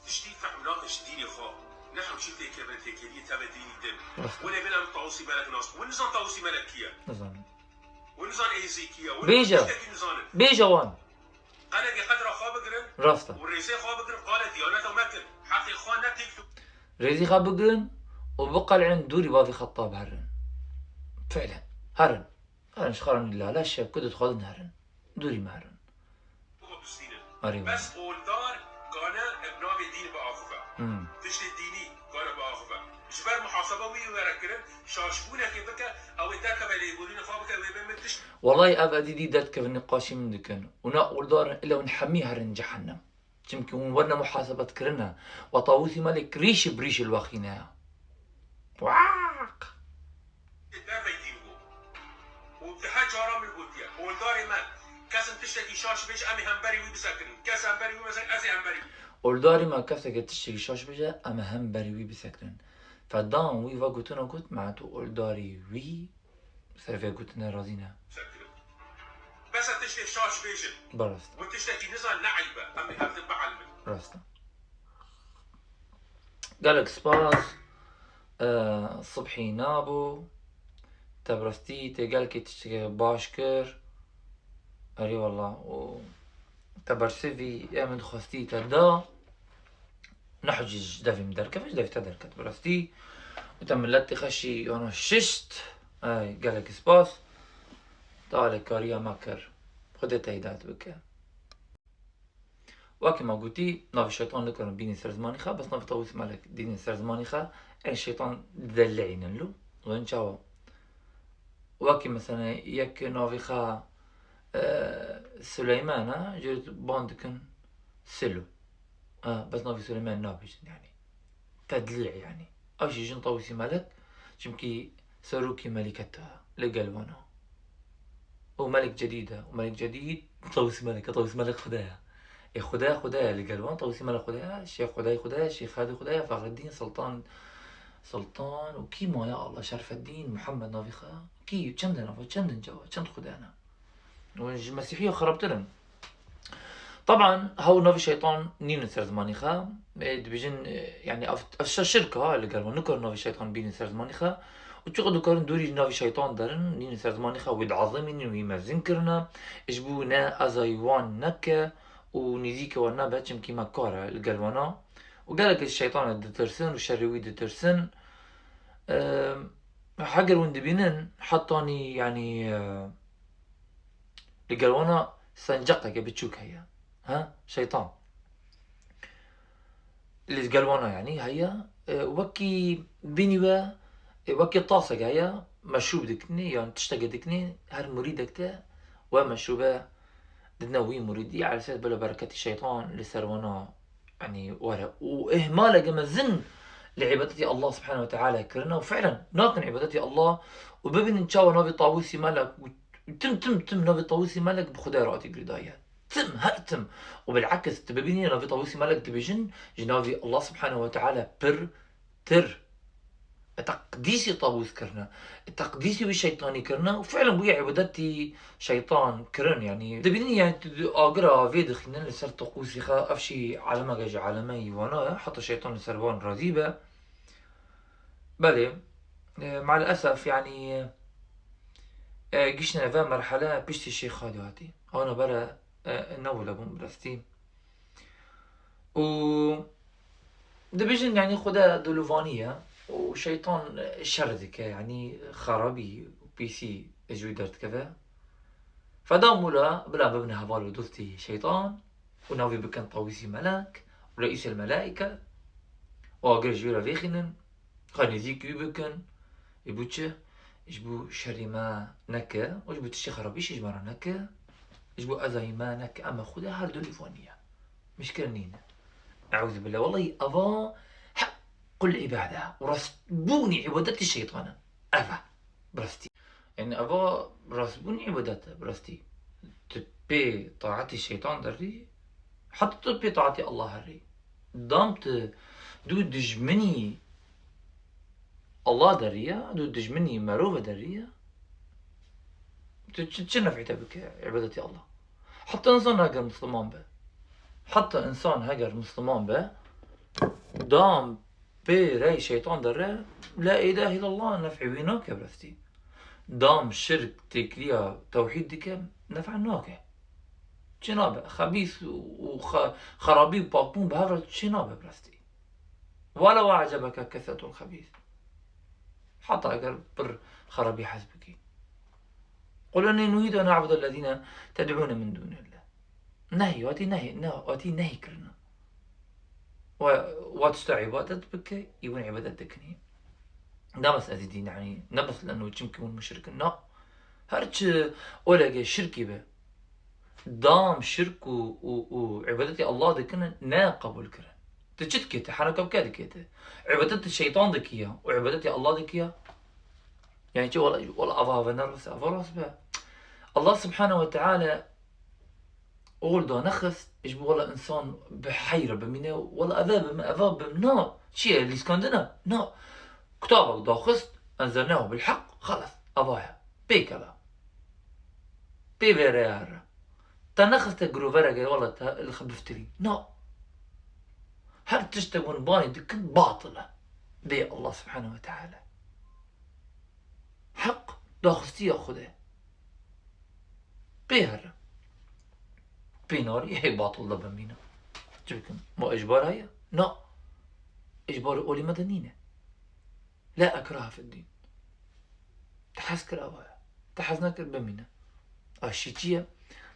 Tiştî fehm nakin ji dînê xwe. Ne hewşî têkevin têkeviyê teve dînî din. Rast. Win ê bin em Tawusî Melek nas. Win nizan Tawusî Melek kî ye? Nizanim. Win nizan Êzî kî ye? Win Bêje. Tiştekî nizanin. Bêje wan. Qelekê qedra xwe bigirin Rast e. û rêzê xwe bigirin, qale diyaneta me kin. Heqê xwe ne têk tu. Rêzî xwe bigirin û biqelên dûrî bavê Xettab herin. Fiilen. Herin. Herin ji xwe re lale şev ku dixwazin herin. Dûrî me herin. Bistînin. Erê. Bes oldar gane bi navê dîn biaxive. Hmm. Tiştê dînî, Kare biaxive. Ji ber muhasebe wî were kirin, şaşbûnekê bike, ew ê derkeve lêborînê xwe bike, wê bê min tişt. Wellahî ev edî dî derdkevin nîqaşî min dikin. Û ne oldarin ila hûn hemî herin cehennem. Çimkî hûn werine muhasebet kirine. We Tawûsî Melek rîşî bi rîşî li we xîne ya. Waq! Dervey dîn bû. Û dihe cara min gotiye, oldarê me, kesin tiştekî şaş bêje, em ê hemberî wî bisekirin. Kes hemberî wî bisekin, ez ê hemberî wî. Oldarê me, keseke tiştekî şaş bêje, em ê hemberî wî bisekirin. Fedan wî va gotina got, me tu oldarê wî ser vê gotinê razî ne. Bisekirin. Bes e tiştê şaş bêjin. Bi rast. Û tiştekî nizan ne eyb e, em ê hevdin bielimin. Rast e. Gelek spas. Ee, Sibhî Nabo. Te bi rastî te gelkî tiştekî baş kir. Erê wela. Û te bersivî, ê min dixwestî te da. Nehecî ji devê min derkeve, ji devê te derket bi rastî. Û te miletê xwe jî wana şişt. Ey, gelek spas. Te alîkariya me kir. Xwedê te hîdayet bike. Wekî me gotî, navê şeytan nikarin bînî ser zimanî xwe, bes navê Tawûsî Melek dînî ser zimanî xwe, ê şeytan didelînin lû. Wan çawa? Wekî mesela yek navê xwe, e, Suleyman e, jê re ban dikin Silo. Ha, bes navê Suleyman nabêjin, yanî. Tedlî, yanî. Ew jî jin Tawûsî Melek, çimkî serokê melîket e, li gel wan e. Û Melek Cedîd e. Û Melek Cedîd Tawûsî Melek e. Tawûsî Melek Xuda ye. Ê Xuda, Xuda ye li gel wan. Tawûsî Melek Xuda ye. Şêx Xudayê Xuda ye. Şêx Hadî Xuda ye. Fexreddîn, Sultan, Sultan û kî ma ya Allah? Şerfeddîn, Muhammed navê xwe. Kî, çend e nava, çend in ceva, çend Xuda ne? Û ji Mesîhiya xirabtir in. Taban, hew navê şeytan nînin ser zimanî xwe. Ê, dibêjin, e, yanî ev, ev şe-, şirk e, li gel wan nikarin navê şeytan bînin ser zimanî xwe. Û çiqas dikarin dûrî navê şeytan derin, nînin ser zimanî xwe, wî diezimînin, wî mezin kirine. Ji bo ne ezayî wan neke û nêzîkê wan nebe, çimkî me kar e li gel wana. Û gelek ji şeytanê ditirsin û şerê wî ditirsin. Em, heger hûn dibînin, hetanî, yanî, e, li gel wana senceqeke biçûk heye. Ha? Şeytan. Li gel wana, yanî, heye, e, wekî bînî we, e, wekî tasek heye, meşrûb dikinê, yan tiştekê dikinê, her murîdek de we meşrûbe didine wî murîdî, ersê bila bereketî şeytan li ser wana, yanî, were. Û ihmaleke mezin li îbadetê Allah subhanehu ve teala kirine û fiilen nakin îbadetê Allah û bibînin çawa navê Tawûsî Melek û tim, tim, tim navê Tawûsî Melek bi Xwedê re hatî girêdaye. Tim, her tim. Û bilekis, tu bibînî navê Tawûsî Melek dibêjin, ji navê Allah subhanehu ve teala pir tir. E, teqdîsî Tawûs kirine. E, teqdîsî wî şeytanî kirine. Û fiilen bûye îbadetî şeytan kirin. Yanî, dibînî, yanî, tu, tu agira vê dixînin li ser tiqûsî xwe, ev jî alemeke ji alemeyî wana ye. Heta şeytan li ser wan razî be. Belê, e, maalesef, yanî, e, giştine ve merhele piştî Şêx Hadî hatî. Ana bere, e, ne wile bûn bi rastî. Û dibêjin, yanî, Xuda dilovanî ye û şeytan, e, şer dike, yanî, xerabî û pîsî ji wî derdikeve. Feda mûla, bila bibin heval û dostî şeytan û navê bikin Tawîsî Melek û Reîsel Melaîke û agir ji wî re vêxînin. Xwe nêzîk wî bikin. Ji bo çi? Ji bo şerî me neke û ji bo tiştê xerabî jî ji me re neke. Ji bo ezayî me neke. Em ê Xwedê her du lîvanî ye. Mişkil nîne. Eûzubîllah. Wellahî eva hequl îbade. Û rastbûnî îbadetî şeytan e. Ev e. Bi rastî. Yanî eva rastbûnî îbadet e. Bi rastî. Tu pê taetî şeytan derî. Heta tu pê taetî Allah herî. Dam tu du dijminî Allah derî ya, du dijminî merove derî ya. Tu çi, çi nefî te bike îbadetî Allah? Heta însan heger Misliman be. Heta însan heger Misliman be, dam pê rey şeytan dere, la îlahe illallah nef'ê wî nake bi rastî. Dam şirk têkiliya tewhîd dike, nef'e nake. Çi nabe? Xebîs û xe-, xerabî û pakbûn bi hev re çi nabe bi rastî. Welew a'cebeke kesretul xebîs. Heta eger pir xerabî hez bikî. Qul innî nuhîtu en a'budellezîne ted'ûne min dûnillah. Nehî, hatî nehî, ne, hatî nehî kirine. Wa, wa tişta îbadet bike, î win îbadet dikinî. Ne bes ezîdî, yanî, ne bes leno çimkî hûn muşrik in. Na. Her çi olege şirkî be. Dam şirk û, û, û îbadetê Allah dikine, ne qebûl kirin. Tu çi dikê, tu heraka bike dikê tu. Îbadetê şeytan dikiya û îbadetê Allah dikiya. Yani çi wala, wala ava ava ne rast, ava rast be. Allah Subhanahu ve Teala ol da nexist, ji bo wala insan bi heyre bimîne, wala eve bim, eva bim, na. Çi ye, lîskandine? Na. Kitabek daxist, enzelnahu bil haq, xelas, ava ye. Pê keve. Pê vê rêya re. Te nexiste girovereke wala te li xwe biftirî. Na. Her tiştek hûn banê dikin batil e. Bê Allah Subhanahu ve Teala. Heq daxistiya Xwedê. Pê here. Pê narî hê batil de bimîne. Çi bikim? Ma ijbar heye? Na. Ijbarê olî me de nîne. La ikrahe fid-dîn. Te hez kir ava ye. Te hez nekir bimîne. A şî çi ye?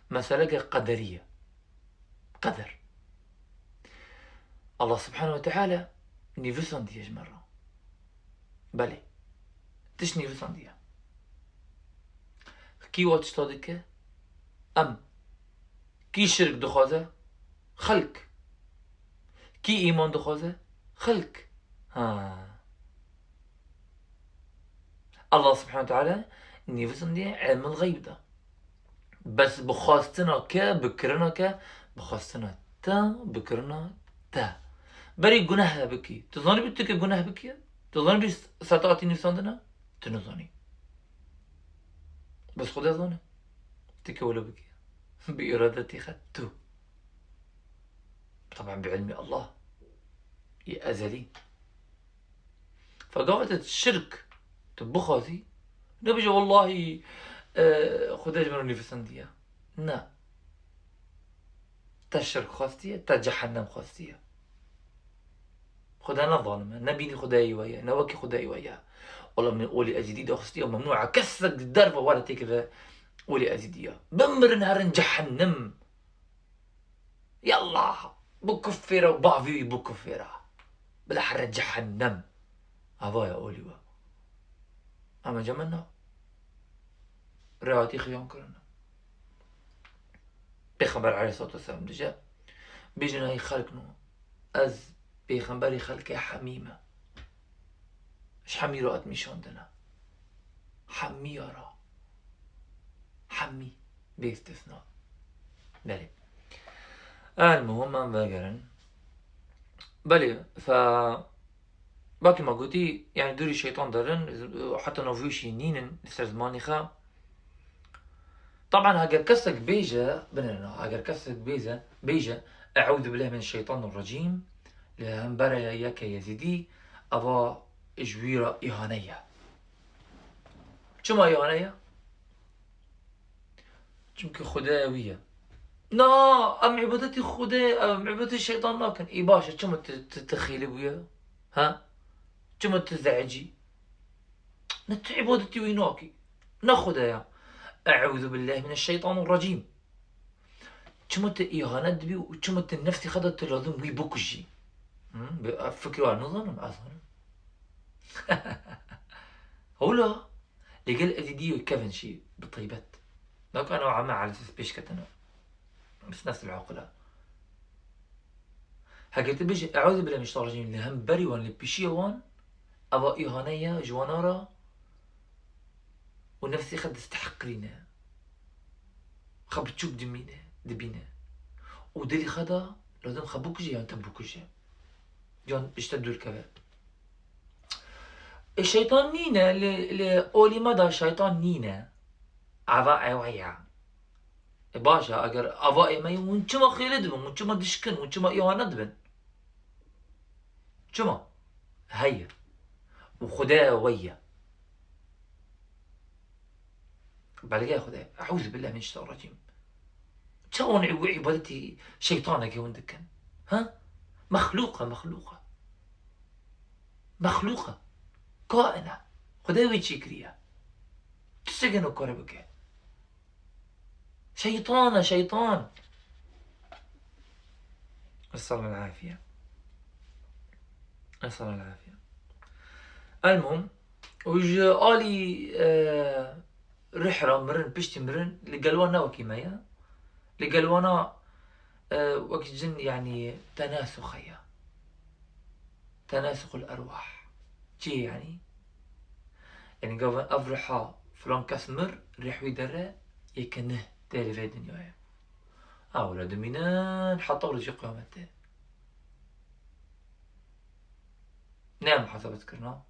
Meseleke qederî ye. Qeder. Allah Subhanahu ve Teala nivîsandiye ji me re. Belê. Tişt nivîsandiye. Kî wa tişta dike? Em. Kî şirk dixwaze? Xelk. Kî îman dixwaze? Xelk. Ha. Allah Subhanahu ve Teala nivîsandiye ilmul xeyb de. Bes bi xwestina ke, bi kirina ke, bi xwestina te, bi kirina te. Berî guneh bikî. Tu zanîbî tu ke guneh bikî? Tu zanîbî seta tê nivîsandine? Tu nizanî. Bes Xwedê zane. Tu ke wilo bikî. Bi îradetê xwe tu. Taban bi ilmî Allah. Yê ezelî. Fe gava te şirk tu bixwazî, nebêje wellahî, e, Xwedê ji min re nivîsandiye. Ne. Te şirk xwestiye, te cehennem xwestiye. Xwedê ne zalim e, ne bînî Xwedayê we ye, ne wekî Xwedayê we ye. Wela min olî ezîdî daxistiye, memnû e kesek di derve were têkeve olî ezîdiya. Bimirin herin cehennem. Yallah, bû kufêra û bavî wî bû kufêra. Bila here cehennem. Ava ye olî we. Ama cemena. Rehatî xiyan kirine. Pêxember aleyhissalatu vesselam dije, bêjin hey xelkno, ez pêxemberî xelkê hemî me. Ji hemî re hat nîşandine. Hemî ya ra. Hemî. Bê îstisna. Belê. El muhim em vegerin. Belê, fe, bakî me gotî, yani dûrî şeytan derin, heta navûşî nînin li ser zimanî xe. Taban heger kesek bêje, binêrin, heger kesek bêje, bêje, "Eûzu billahi mineşşeytanirracîm", li hemberê yeke Yezîdî, eva ji wî re îhane ye. Çima îhane ye? Çimkî Xwedê wî ye. Na, em îbadetî Xwedê, em îbadetî şeytan nakin. Î baş e, çima tu, tu, tu xêlî bûye? Ha? Çima tu zehecî? Ne tu îbadetî wî nakî. Ne Xwedê ya. Eûzu billahi mineşşeytanirracîm. Çima tu îhanet dibî û çima tu nefsî xwe de tu lazim wî bikujî? Hı? Bi, ev fikir wa nizanim, ez zanim. Hewla, li gel Ezîdiyê kevin jî bi taybet. Naka new'a me alesas pêş ketine. Bis nefs el-uqla. Heger tu bêjî, "Eûzû billâhi mineşşeytanirracîm", li hemberî wan, li pişiyê wan, eva îhane ye ji wana re û nefsê xwe desteheqirîne. Xwe biçûk dimîne, dibîne. Û dilî xwe de lazim xwe bikuje yan te bikuje. Yan ji te dûr keve. E, şeytan nîne, li, li olî me de şeytan nîne. Ava ew heye. E, baş e, eger ava ê me yê, hûn çima xêlê dibin, hûn çima dişkin, hûn çima îhane dibin? Çima? Heye. Û Xwedê we ye. Belge Xwedê. Eûzû billâhi mineşşeytanirracîm. Çawan î-, îbadetî şeytanekê hûn dikin? Ha? Mexlûq e, mexlûq e. Mexlûq e. Kain e. Xwedê wî çêkiriye. Tiştekê nokare bike. Şeytan e, şeytan. Nesalullah afiye. Nesel el afiye. Elmuhim, û ji alî, e, rih re mirin, piştî mirin, li gel wan ne wekî me ye. Li gel wana, e, wek cin, yanî, tenasux heye. Tenasuxul erwah. Çi ye yanî? Yanî, gavin ev riha filan kes mir, rih wî dere, yeke neh tê li vê dinyayê. Ew re dimînin heta rojê qiyametê. Ne muhasebe dikirin, ha?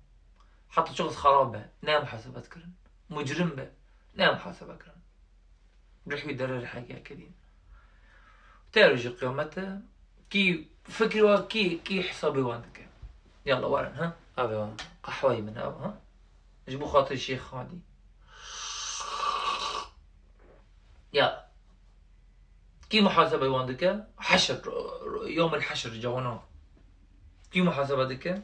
Heta çiqas xerab be, ne muhasebe dikirin. Mucrim be, ne muhasebe kirin. Rih wî dere riheke yeke din. Tê rojê qiyamete, kî fikir wa, kî, kî hesabê wan dike? Yalla, werin, ha? Avê wan, qehweyê min, ev, ha? Ji bo xatirê Şêx Hadî. Ya. Kî muhasebe wan dike? Heşr, yewmil heşr, cewna. Kî muhasebe dike?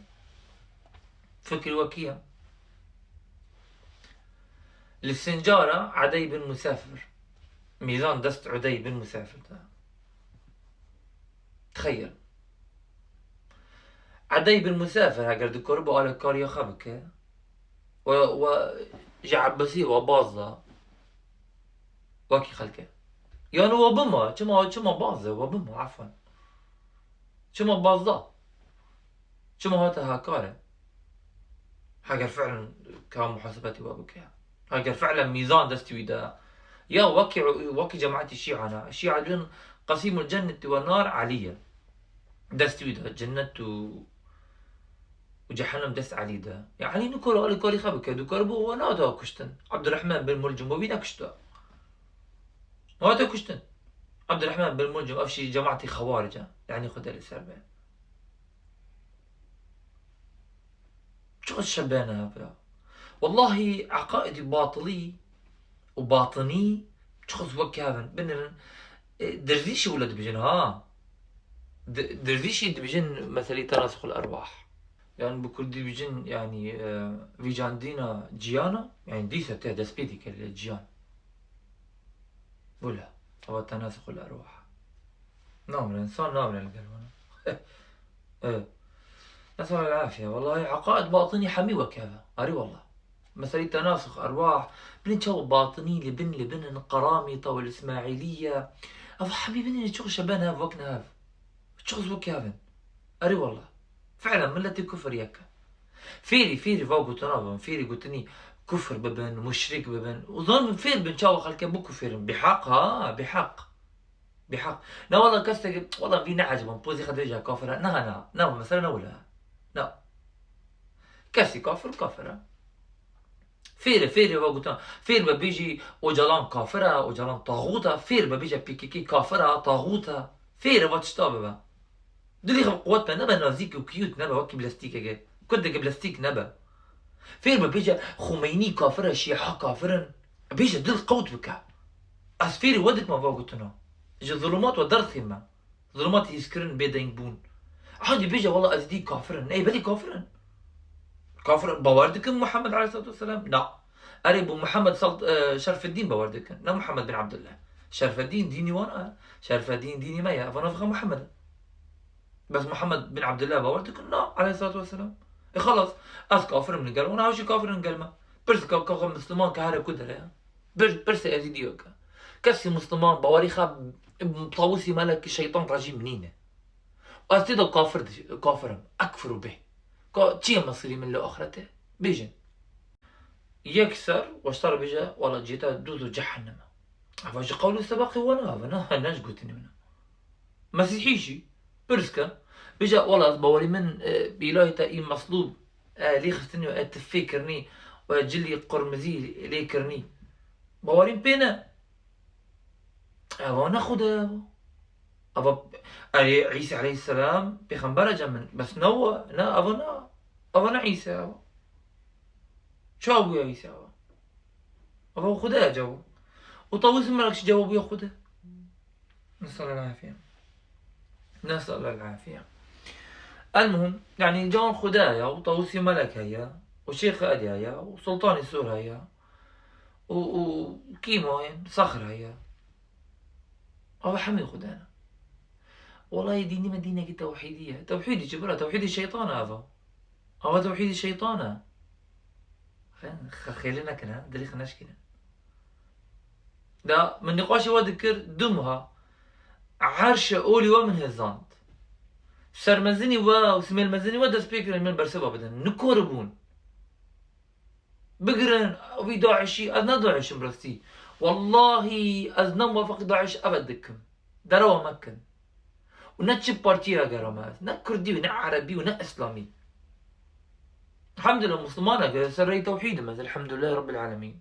Fikir we kî ye? Li sincara Edey bin Musafir. Mîzan dest Edey bin Musafir de. Txeyil. Edey bin Musafir heger dikaribe alekariya xwe bike, we, we ji Ebbasî we baz da, wekî xelke. Yanî we bima, çima, çima baz e, we bima, efwen. Çima baz da? Çima hate hakare? Heger fi'len ka muhasebetî we bike. Heger fi'len mîzan destî wî de. Ya wekî, wekî cemaetî Şîa ne. Şîa dibin qesîmul cenneti we nar Elî ye. Destî wî de cennet û, û cehennem dest Elî de. Ya Elî nikare alîkarî xwe bike. Dû kar bû we nehate kuştin. Abdurrahman bin Mulcim we wî nekuşta. Hate kuştin. Abdurrahman bin Mulcim, ev şî cemaetî Xewarîc e. Yanî Xwedê li ser be. Çiqas şebene hev ya. Wellahî eqaidî batilî û batinî çiqas wek hev in. Binirin, e, Dirzîşî wile dibijin ha. Di-, Dirzîşî dibijin meselî tenasixul erwah. Yanî bi kurdî dibijin, yanî, e, vîcandîna ciyana, yanî dîsa te dest pê dike lê ciyan. Wila, ava tenasixul erwah. Namre, însan namre li gel wana. Evet. Nesel el afiye. Wellahî, eqaid batinî hemî wek hev e. Arî wallah. Meselî tenasix erwah. Bilin çawa batinî li bin, li bin in, Qeramîta û Îsmaîlîye. Ev hemî bin in, çiqas şeben hev, wek ne hev. Çiqas wek hev in. Arî wallah. Fi'len milletê kufir yek e. Fêrî, fêrî va gotina bibin, fêrî gotinî kufir bibin, muşrik bibin. Û zanibin fêr bin çawa xelkê bikufêrin. Biheq ha, biheq. Biheq. Na wala kesek, wala vî neecibin, pozî xwe dirêj e, kafir e. Na, na, na, mesela ne wila. Na. Kesî kafir, kafir e. Fêr e, fêr e va gotina. Fêr be bêjî Ocalan kafir e, Ocalan taxût e. Fêr be bêje P K K kafir e, taxût e. Fêr e va tişta bibe. Dilê xwe bi quwet be, nebe nazîk û cute nebe, wekî bilestîkeke. Kurdeke bilestîk nebe. Fêr be bêje Xumeynî kafir e, Şîa kafir in. Bêje dil qewt bike. Ez fêrî we dikime va gotina. Ji zulumat we derdixîme. Zulumat hîskirin, bêdengbûn. Hindî bêje, wela ezîdî kafir in. Ey, belê kafir in. Kafir in. Bawer dikin Muhammed aleyhissalatu vesselam? Na. Erê, bo Muhammed sal-, e, Şerfeddîn bawer dikin. Ne Muhammed bin Abdullah. Şerfeddîn dînî wan e. Şerfeddîn dînî me ye. Ev navê xwe Muhammed in. Bes Muhammed bin Abdullah bawer dikin? Na, aleyhissalatu vesselam. E, xelas. Ez kafir im li gel wan, ew jî kafir in gel me. Pirs ka, ka, ka Misliman ke here ku dere ye. Bir, pirsê ezîdî weke. Kesî Misliman bawerî xwe Tawusî Melekî şeytan rejîm nîne. Ez tê de kafir di-, kafir im. Ekfiru bih. Ka çi ye mesîrî min li axirete? Bêjin. Yek ser, weştar bêje, wela cihê te dûz û cehennem e. Eva ji qewl û sebaqê wan e, eva ne, ne ji gotinê min e. Mesîhî jî pirs ke, bêje, wela ez bawerî min, e, bi îlahê te î meslûb, e, lê xistinî û e tifê kirinî û e cilî qurmizî lê kirinî. Bawerî min pê ne. Eva ne Xuda ye eva. Eva, erê, Îsa aleyhisselam pêxember e cem min. Bes ne wa, ne, eva ne. Eva ne Îsa ye eva. Ça bûye Îsa eva? Eva Xuda ye cevab. Û Tawus Melek jî cevab bûye Xuda. Nesel el afiye. Nesel el afiye. El muhim, yani can Xuda heye, û Tawusî Melek heye, û Şêx Ed heye, û Sultanî Sûr heye, û, û kî ma yên, Sexr heye. Ava hemî Xuda ne. Wellahî dînî me dînekî tewhîdî ye. Tewhîdî çi bira? Tewhîdî şeytan e ava. Ava tewhîdî şeytan e. Xê-, xê-, xêlê nekin, he? Dilê xwe neşkînin. Da min nîqaşê we dikir du meha. Erşe olî we min hêzand. Sermezinî we û simêlmezinî we dest pê kirin min berseva bidin. Nikoribûn. Bigirin, wî DAIŞî, ez ne DAIŞ im rastî. Wallahî ez ne muwafaqî DAIŞ ebed dikim. Derewa mekin. Û ne çi partiyê ya gera me ez. Ne kurdî û ne erebî û ne îslamî. Elhamdülillah Muslimanek, ser rêyê tewhîd im ez. Elhamdülillah Rabbil Alemîn.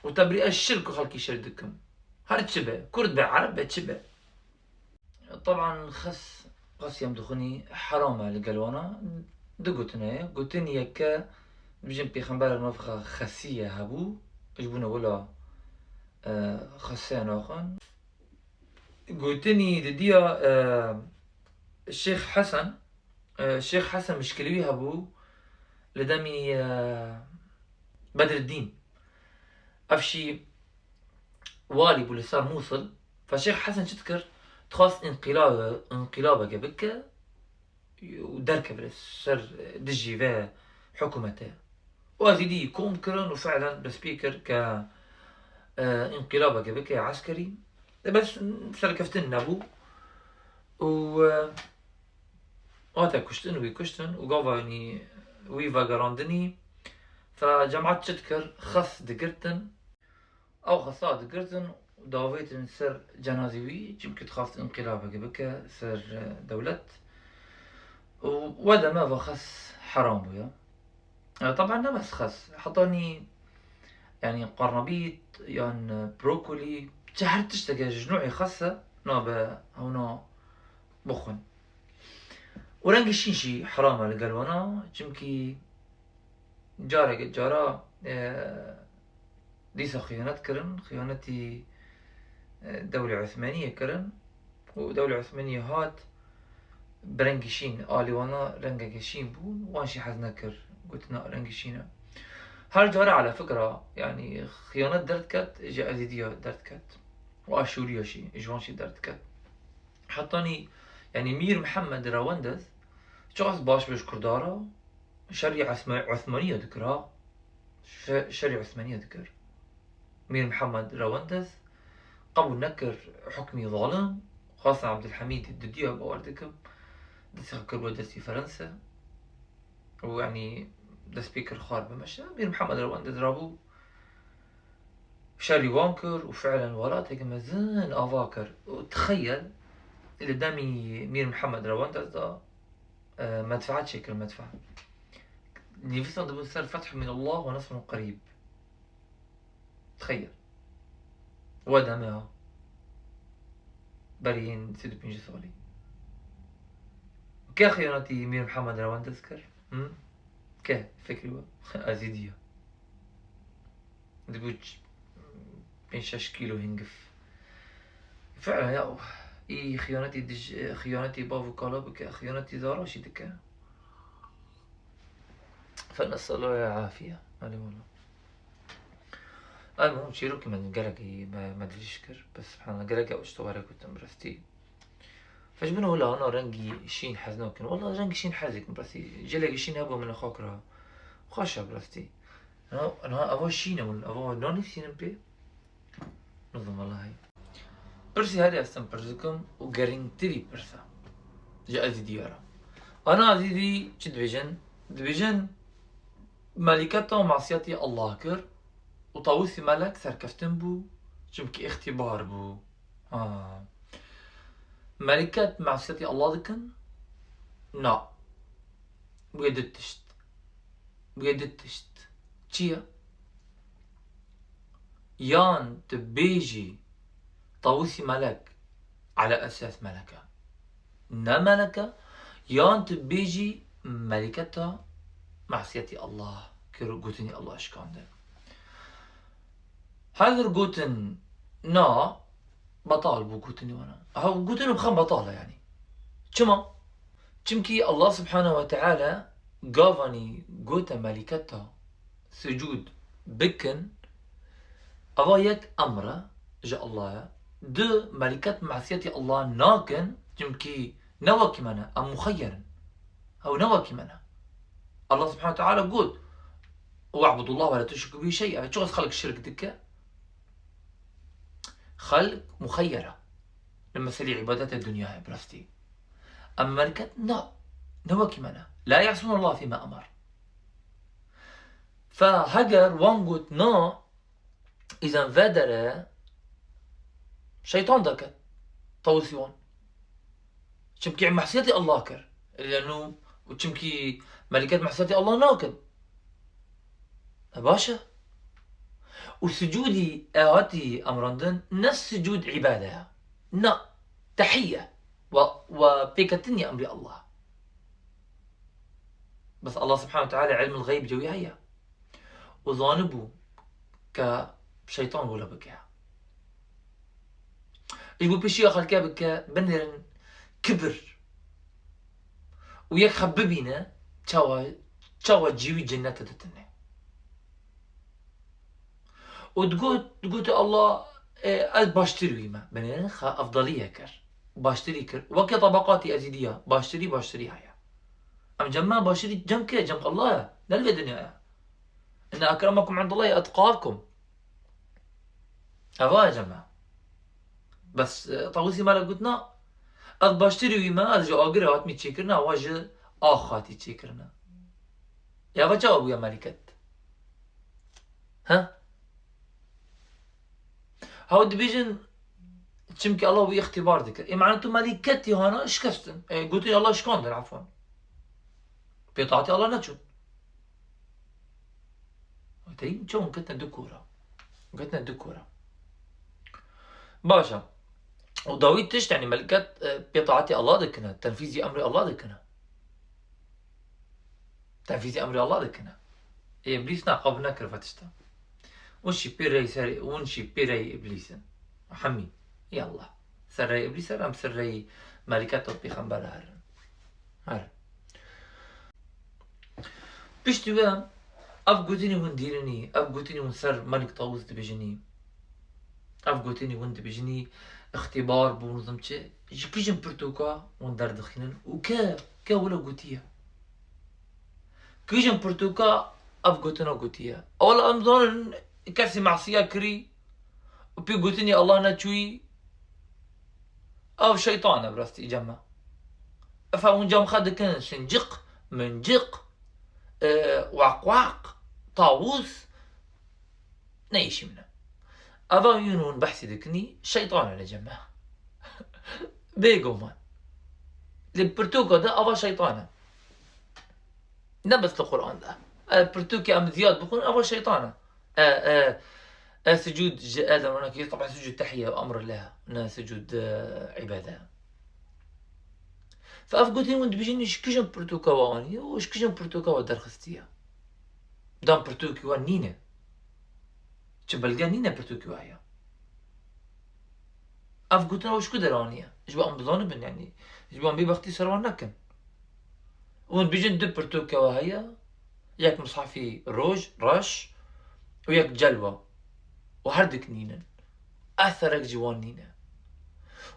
Û tebrî ez şirk û xelkî şirk dikim. Her çi be, kurd be, ereb be, çi be. Teban xes qasiyem dixwinî heram e li gel wana. Du gotin heye. Gotin yeke dibêjin pêxemberek navê xwe Xesiye hebû. Ji bo ne wila, e, Xesiye naxwin. Gotinî didiya, e, Şêx Hesen, e, Şêx Hesen mişkilî wî hebû li demî, e, Bedreddîn. Ev jî walî bû li ser Mûsil. Fe Şêx Hesen çi dikir? Dixwest înqîlabe-, înqîlabeke bike û derkeve li ser, e, dijî vê hikûmetê. Û ezîdî kom kirin û fiilen dest pê kir ke, e, înqîlabeke bike eskerî. Lê bes serkeftin nebû. Û, e, hate kuştin, wî kuştin û gava wî vegerandinî. Fe cemaet çi dikir? Xes digirtin. Ew xesa digirtin û davêtin ser cenazê wî, çimkî dixwest înqîlabekê bike ser, e, dewlet. Û we deme va xes heram bûye. E, teban ne bes xes, hetanî, yanî qarnabît yan, e, brokolî, çi her tişteke ji nû'ê xes e, nabe hewna bixwin. Û rengê şîn jî heram e li gel wana, çimkî careke cara, e, dîsa xiyanet kirin, xiyanetî, e, dewlê Osmaniyê kirin û dewlê Osmaniyê hat bi rengî şîn, alî wana rengeke şîn bûn, wan jî hez nekir, gotina rengî şîn e. Her care ala fikra, yanî xiyanet derdiket, ji Ezîdiya derdiket û Aşûriya jî, ji wan jî derdiket. Hetanî, yanî Mîr Mihemed Rewendez, çiqas baş bû ji Kurda re, şerî Esma-, Osmaniya dikir ha. Şe-, şerî Osmaniya dikir. Mîr Mihemed Rewendez qebûl nekir hukmî zalim, Xasan Abdulhamîd didiya bawer dikim, destê xwe kir bo destî Ferense. Û yanî dest pê kir xwar bimeşe. Mîr Mihemed Rewendez rabû şerî wan kir û fiilen welateke mezin ava kir. Û tixeyel li demî Mîr Mihemed Rewendez de, e, medfeet çêkir, medfeet. Nivîsan dibûn ser Feth min Allah ve Nesrun Qerîb. Tixeyel. We demê ha. Berî yên sî û pênc salî. Ke xiyanetî Mîr Mihemed Rewendez kir? Hı? Ke? Fikrî we? Ezîdiya. Dibû ç-, pênc şeş kîlo hingif. Fiilen ya, î xiyanetî dij-, xiyanetî bav û kala bike, xiyanetî zara jî dike. Fe nes'elullahel afiye. Elî wala. Elmûhim çîrokî me gelekî me, me dirîj kir. Bes subhanallah, gelek ew tişta were gotin bi rastî. Fe ji min wila ana rengî şîn hez nakin. Wala rengî şîn hez dikim bi rastî. Cilekî şîn hebû min li xwe kira. Xweş e bi rastî. Niha, niha eva şîn e, eva nanivîsînin pê. Nizim welahi. Pirsî herî ez tim pirs dikim û gerîngtirî pirs e. Ji Ezîdiya re. Ana Ezîdî çi dibêjin? Dibêjin, Melîketa masiyetî Allah kir û Tawusî Melek serkeftin bû, çimkî îxtîbar bû. Ha. Melîket masiyetî Allah dikin? Na. Wê du tişt. Wê du tişt. Çi ye? Yan tu bêjî Tawusî Melek, ala esas melek e. Ne melek e, yan tu bêjî melîketa masiyetî Allah kir û gotinî Allah şikandin. Heger gotin na, betal bû gotinî wana. Ew gotinî bi xem betal e yanî. Çima? Çimkî Allah Subhanahu ve Teala gavanî gote melîketa sucûd bikin, eva yek emr e ji Allah ye. Du, melîket masiyetî Allah nakin, çimkî ne wekî me ne, em muxeyyer in. Ew ne wekî me ne. Allah subhanahu ve teala got, "We'budullah ve la tuşriku bihi şey'a." Çiqas xelk şirk dike? Xelk muxeyyera. Li meselê îbadetê dinyayê bi rastî. Em meliket na. Ne wekî me ne. La ya'sûn Allah fîma emar. Fe heger wan got na, îzen vedere şeytan deket. Tawusî wan. Çimkî mesiyetê Allah kir. Leno, û çimkî meliket mesiyetê Allah nakin. E, baş e. Û sicûdî e hatî emrandin, ne sicûd îbade ye. Na, tehîye. Ve, ve pêketinî emrê Allah. Bes Allah subhanahu ve teala ilmul xeyb cewî heye. Û zanibû ke şeytan wilo bike. Ji bo pêşiya xelke bike, binêrin kibir û yek xwe bibîne çawa, çawa cî wî cennete ditine. Û digot, digote Allah, e, ez baştir wî me. Binêrin xwe efdalîye kir. Baştirî kir. Weke tabaqatî ezîdiya. Baştirî, baştirî heye. Em cem me baştirî cem kê? Cem Allah ye. Ne li vê dinyaya. Inne ekremekum indallahi etqakum. Eva ye cem me. Bes, e, Tawusî me re got na, ez baştirî wî me, ez ji agirê hatmî çêkirina, wa ji ax hatî çêkirina. Ya ve çawa bûye meliket? He? Hew dibêjin, çimkî Allah wî îxtîbar dikir. Ê, mane tu melîketî hana şikestin. Ê, gotinê Allah şikandin, efwan. Pê taetê Allah neçûn. Teyî çi hûn ketine du kora. Ketine du kora. Baş e. Û dawî tişt, yanî melîket, e, pê taetê Allah dikine, tenfîzî emrê Allah dikine. Tenfîzî emrê Allah dikine. Ê, Îblîs na qebûl nekir ve tişta. Hûn şî pê rey serê, hûn şî pê rey Îblîs in. Hemî. Yallah. Ser rey Îblîs herin, em ser rey melîket û pêxember herin. Herin. Piştî wê ev gotinî hûn dîrinî, ev gotinî hûn ser Melik Tawus dibêjinî. Ev gotinî hûn dibêjinî, îxtîbar bûn, nizam çi, ji kijin pirtûka hûn derdixînin û ke, ke wilo gotiye. Kijin pirtûka ev gotina gotiye. Ewla em zanin kesî masiya kirî û pê gotinî Allah neçûyî, ev şeytan e bi rastî cem me. Efa hûn cem xwe dikin sinciq, minciq, e, waqwaq, tawus, ne îşî min e. Eva yûn hûn behsî dikinî, şeytan e li cem me. Bêguman. Li pirtûka de eva şeytan e. Ne bes li Quran de. E, pirtûkê em ziyad bixwin, eva şeytan e. E, e, e, sicûd ji Adem û nekî, teben sicûd tehîye, emr leh, ne sicûd, e, îbade. Fe ev gotin hûn dibêjin ji kijin pirtûka we aniye û ji kijin pirtûka we derxistiye. Dan pirtûkî we nîne. Çi belge nîne pirtûkî we heye. Ev gotina we ji ku deraniye? Ji bo em bizanibin, yanî, ji bo em bêbextî ser wan nekin. Hûn dibêjin du pirtûkê we heye, yek Mushefî Roj, Reş û yek Celwe. Û her dik nînin. Eserek ji wan nîne.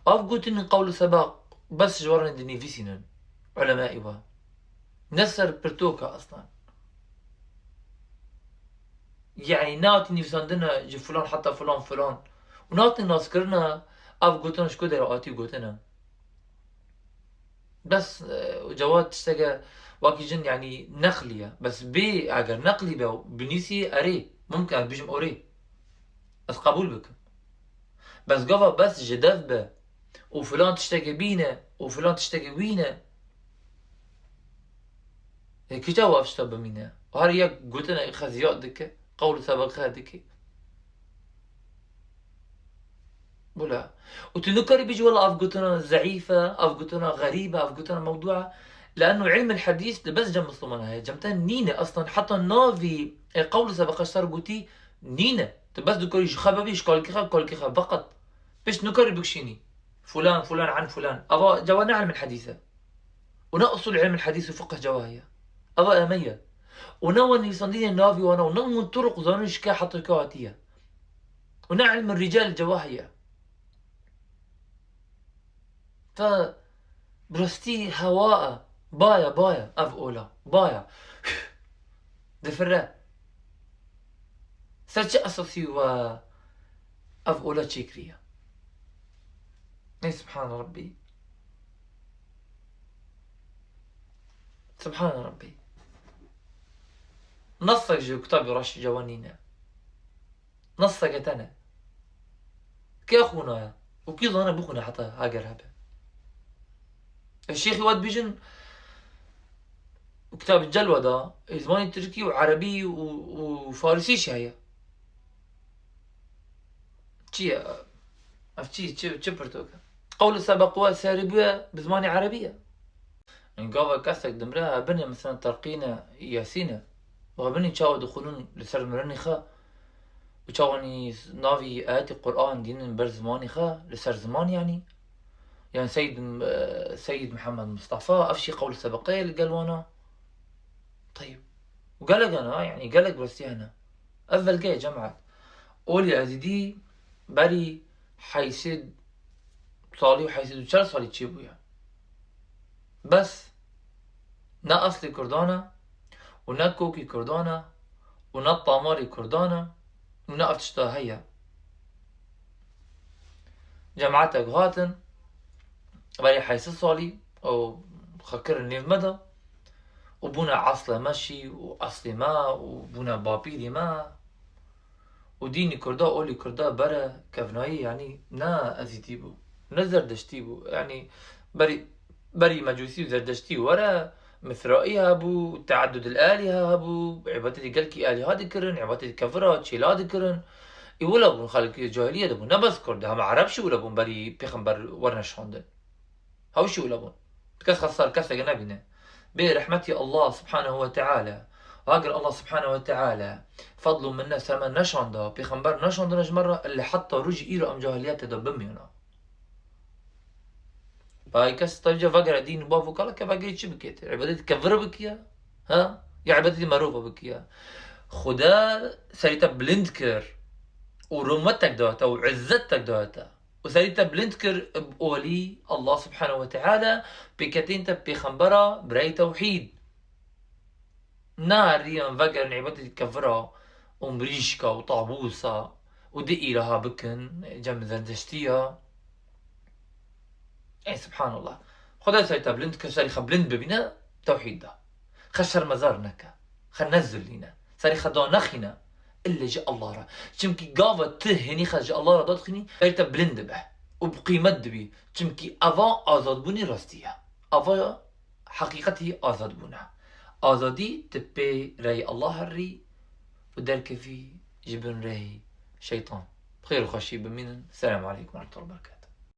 Ev gotinên qewl û sebaq bes ji we re dinivîsînin ulemayê we. Ne ser pirtûka eslan. Yanî nehatî nivîsandine ji filan heta filan filan. Û nehatî naskirine ev gotin ji ku derê hatî gotine. Bes, e, Cewad tişteke wekî jin, yanî neqlî ye. Bes bê, eger neqlî be û binîsî, erê, mumkin ez bijim orê. Ez qebûl bikim. Bes gava bes ji dev be û filan tiştekê bîne û filan tiştekê wîne. Ê, kî çawa ev tişta bimîne? Her yek gotine xeziyat dike, qewl û sebeqe dike. Wela. Û tu nikarî bêjî, wela ev gotina zeîf e, ev gotina xerîb e, ev gotina mewdû e. Leeno ilmil hedîs di bes cem Misliman heye. Cem te nîne, eslan heta navî, e, qewl û sebeqe ji te re gotî nîne. Tu bes dikarî ji xwe bibî, ji kalkê xwe, kalkê xwe feqet. Pişt nikarî bikişînî. Fulan, fulan, an fulan. Eva, ceva ne ilmil hedîs e. Û ne usul ilmil hedîs û fiqh ceva heye. Eva eme ye. Û ne wan nivîsandinê navî wana û ne hûn turuq zanin ji ke heta ke hatiye. Û ne ilmil rical ceva heye. Te bi rastî hewa e. Baya, baya, ev ola. Baya. Difire. Ser çi esasî we ev ola çêkiriye? Ey Subhan Rabbî. Subhan Rabbî. Nasek ji kitabê reş cewanî ne. Naseke te ne. Kê xwînaye? Û kî zane bixwîne heta heger hebe? E, şêxî we dibêjin, û kitabê Celwe de, ê, zimanê tirkî û erebî û, û farisî jî heye. Çi ye? Ev çi, çi, çi pirtok e? Qewlê sebeq we serî bûye bi zimanê erebî ye. Gava kesek dimre, hebinê, mesela, terqîne, yasîne. Hebinê çawa dixwînin li ser mirinê xwe û çawanî navî ayetê Qur'an dînin ber zimanê xwe, li ser ziman, yanî. Yan Seyyid, e, Seyyid Mihemed Mistefa, ev şî qewl sebeqeyê li gel wana. Teyib. Û gelek hene, ha, yanî gelek birastî hene. Ev belge ye, cemaet. Olê Ezîdî berî heyşê salî û heyşê û çar salî çêbûye. Bes ne eslê Kurdan e û ne kokî Kurdan e û ne tamarê Kurdan e û ne ev tişta heye. Cemaetek hatin, berî heyşê salî û xwe kirin nêv me de û bûne eslê me şî û eslê me û bûne bapîrê me. Û dînî Kurda, olî Kurda bere kevnayî, yanî ne Ezîdî bû, ne Zerdeştî bû. Yanî berî, berî Mecûsî û Zerdeştî were, Misraî hebû, teeddudil alîhe hebû, îbadetê gelkî alîha dikirin, îbadetê kevira, çêla dikirin. Ê wila bûn, xelk cahiliyê de bûn. Ne bes Kurd, hema Ereb jî wila bûn berî pêxember werne şandin. Hew jî wila bûn. Kes xesar keseke nebîne. Bê rehmetî Allah Subhanehu ve Teala. Agir Allah Subhanehu ve Teala fadl û minnet ser me neşanda, pêxember neşandine ji me re, li heta rojî îro em cahiliyetê de bimîne. Bay kes tevca vegere dîn û bav û kala ke vegerî çi bikê? Îbadetê kevir bikiye? Ha? Ya îbadetê merova bikiye? Xuda serî te bilind kir û rûmetek da te û izzetek da te. û serî te bilind kir bi olî Allah Subhanehu ve Teala, pêketên te pêxembera, birayê tewhîd. Nariyan vegerin îbadetê kevira û mirîşka û tabûsa û di îlaha bikin, cem Zerdeştiya. Ey Subhanallah. Xuda serî te bilind kir, serî xwe bilind bibîne tewhîd da. Xwe şermezar neke. Xwe nezilîne. Serî xwe danexîne. Îlle ji Allah re. Çimkî gava tu hênî xwe ji Allah re dadixînî, serî te bilind dibe. Û bi qîmet dibî. Çimkî eva azadbûnê rastî ye. Eva heqîqetî azadbûn e. Azadî tu pê reyê Allah herî û derkevî ji bin reyê şeytan. Bi xêr û xweşî bimînin. Selamu aleykum ve rahmetullahi ve berekatuhu.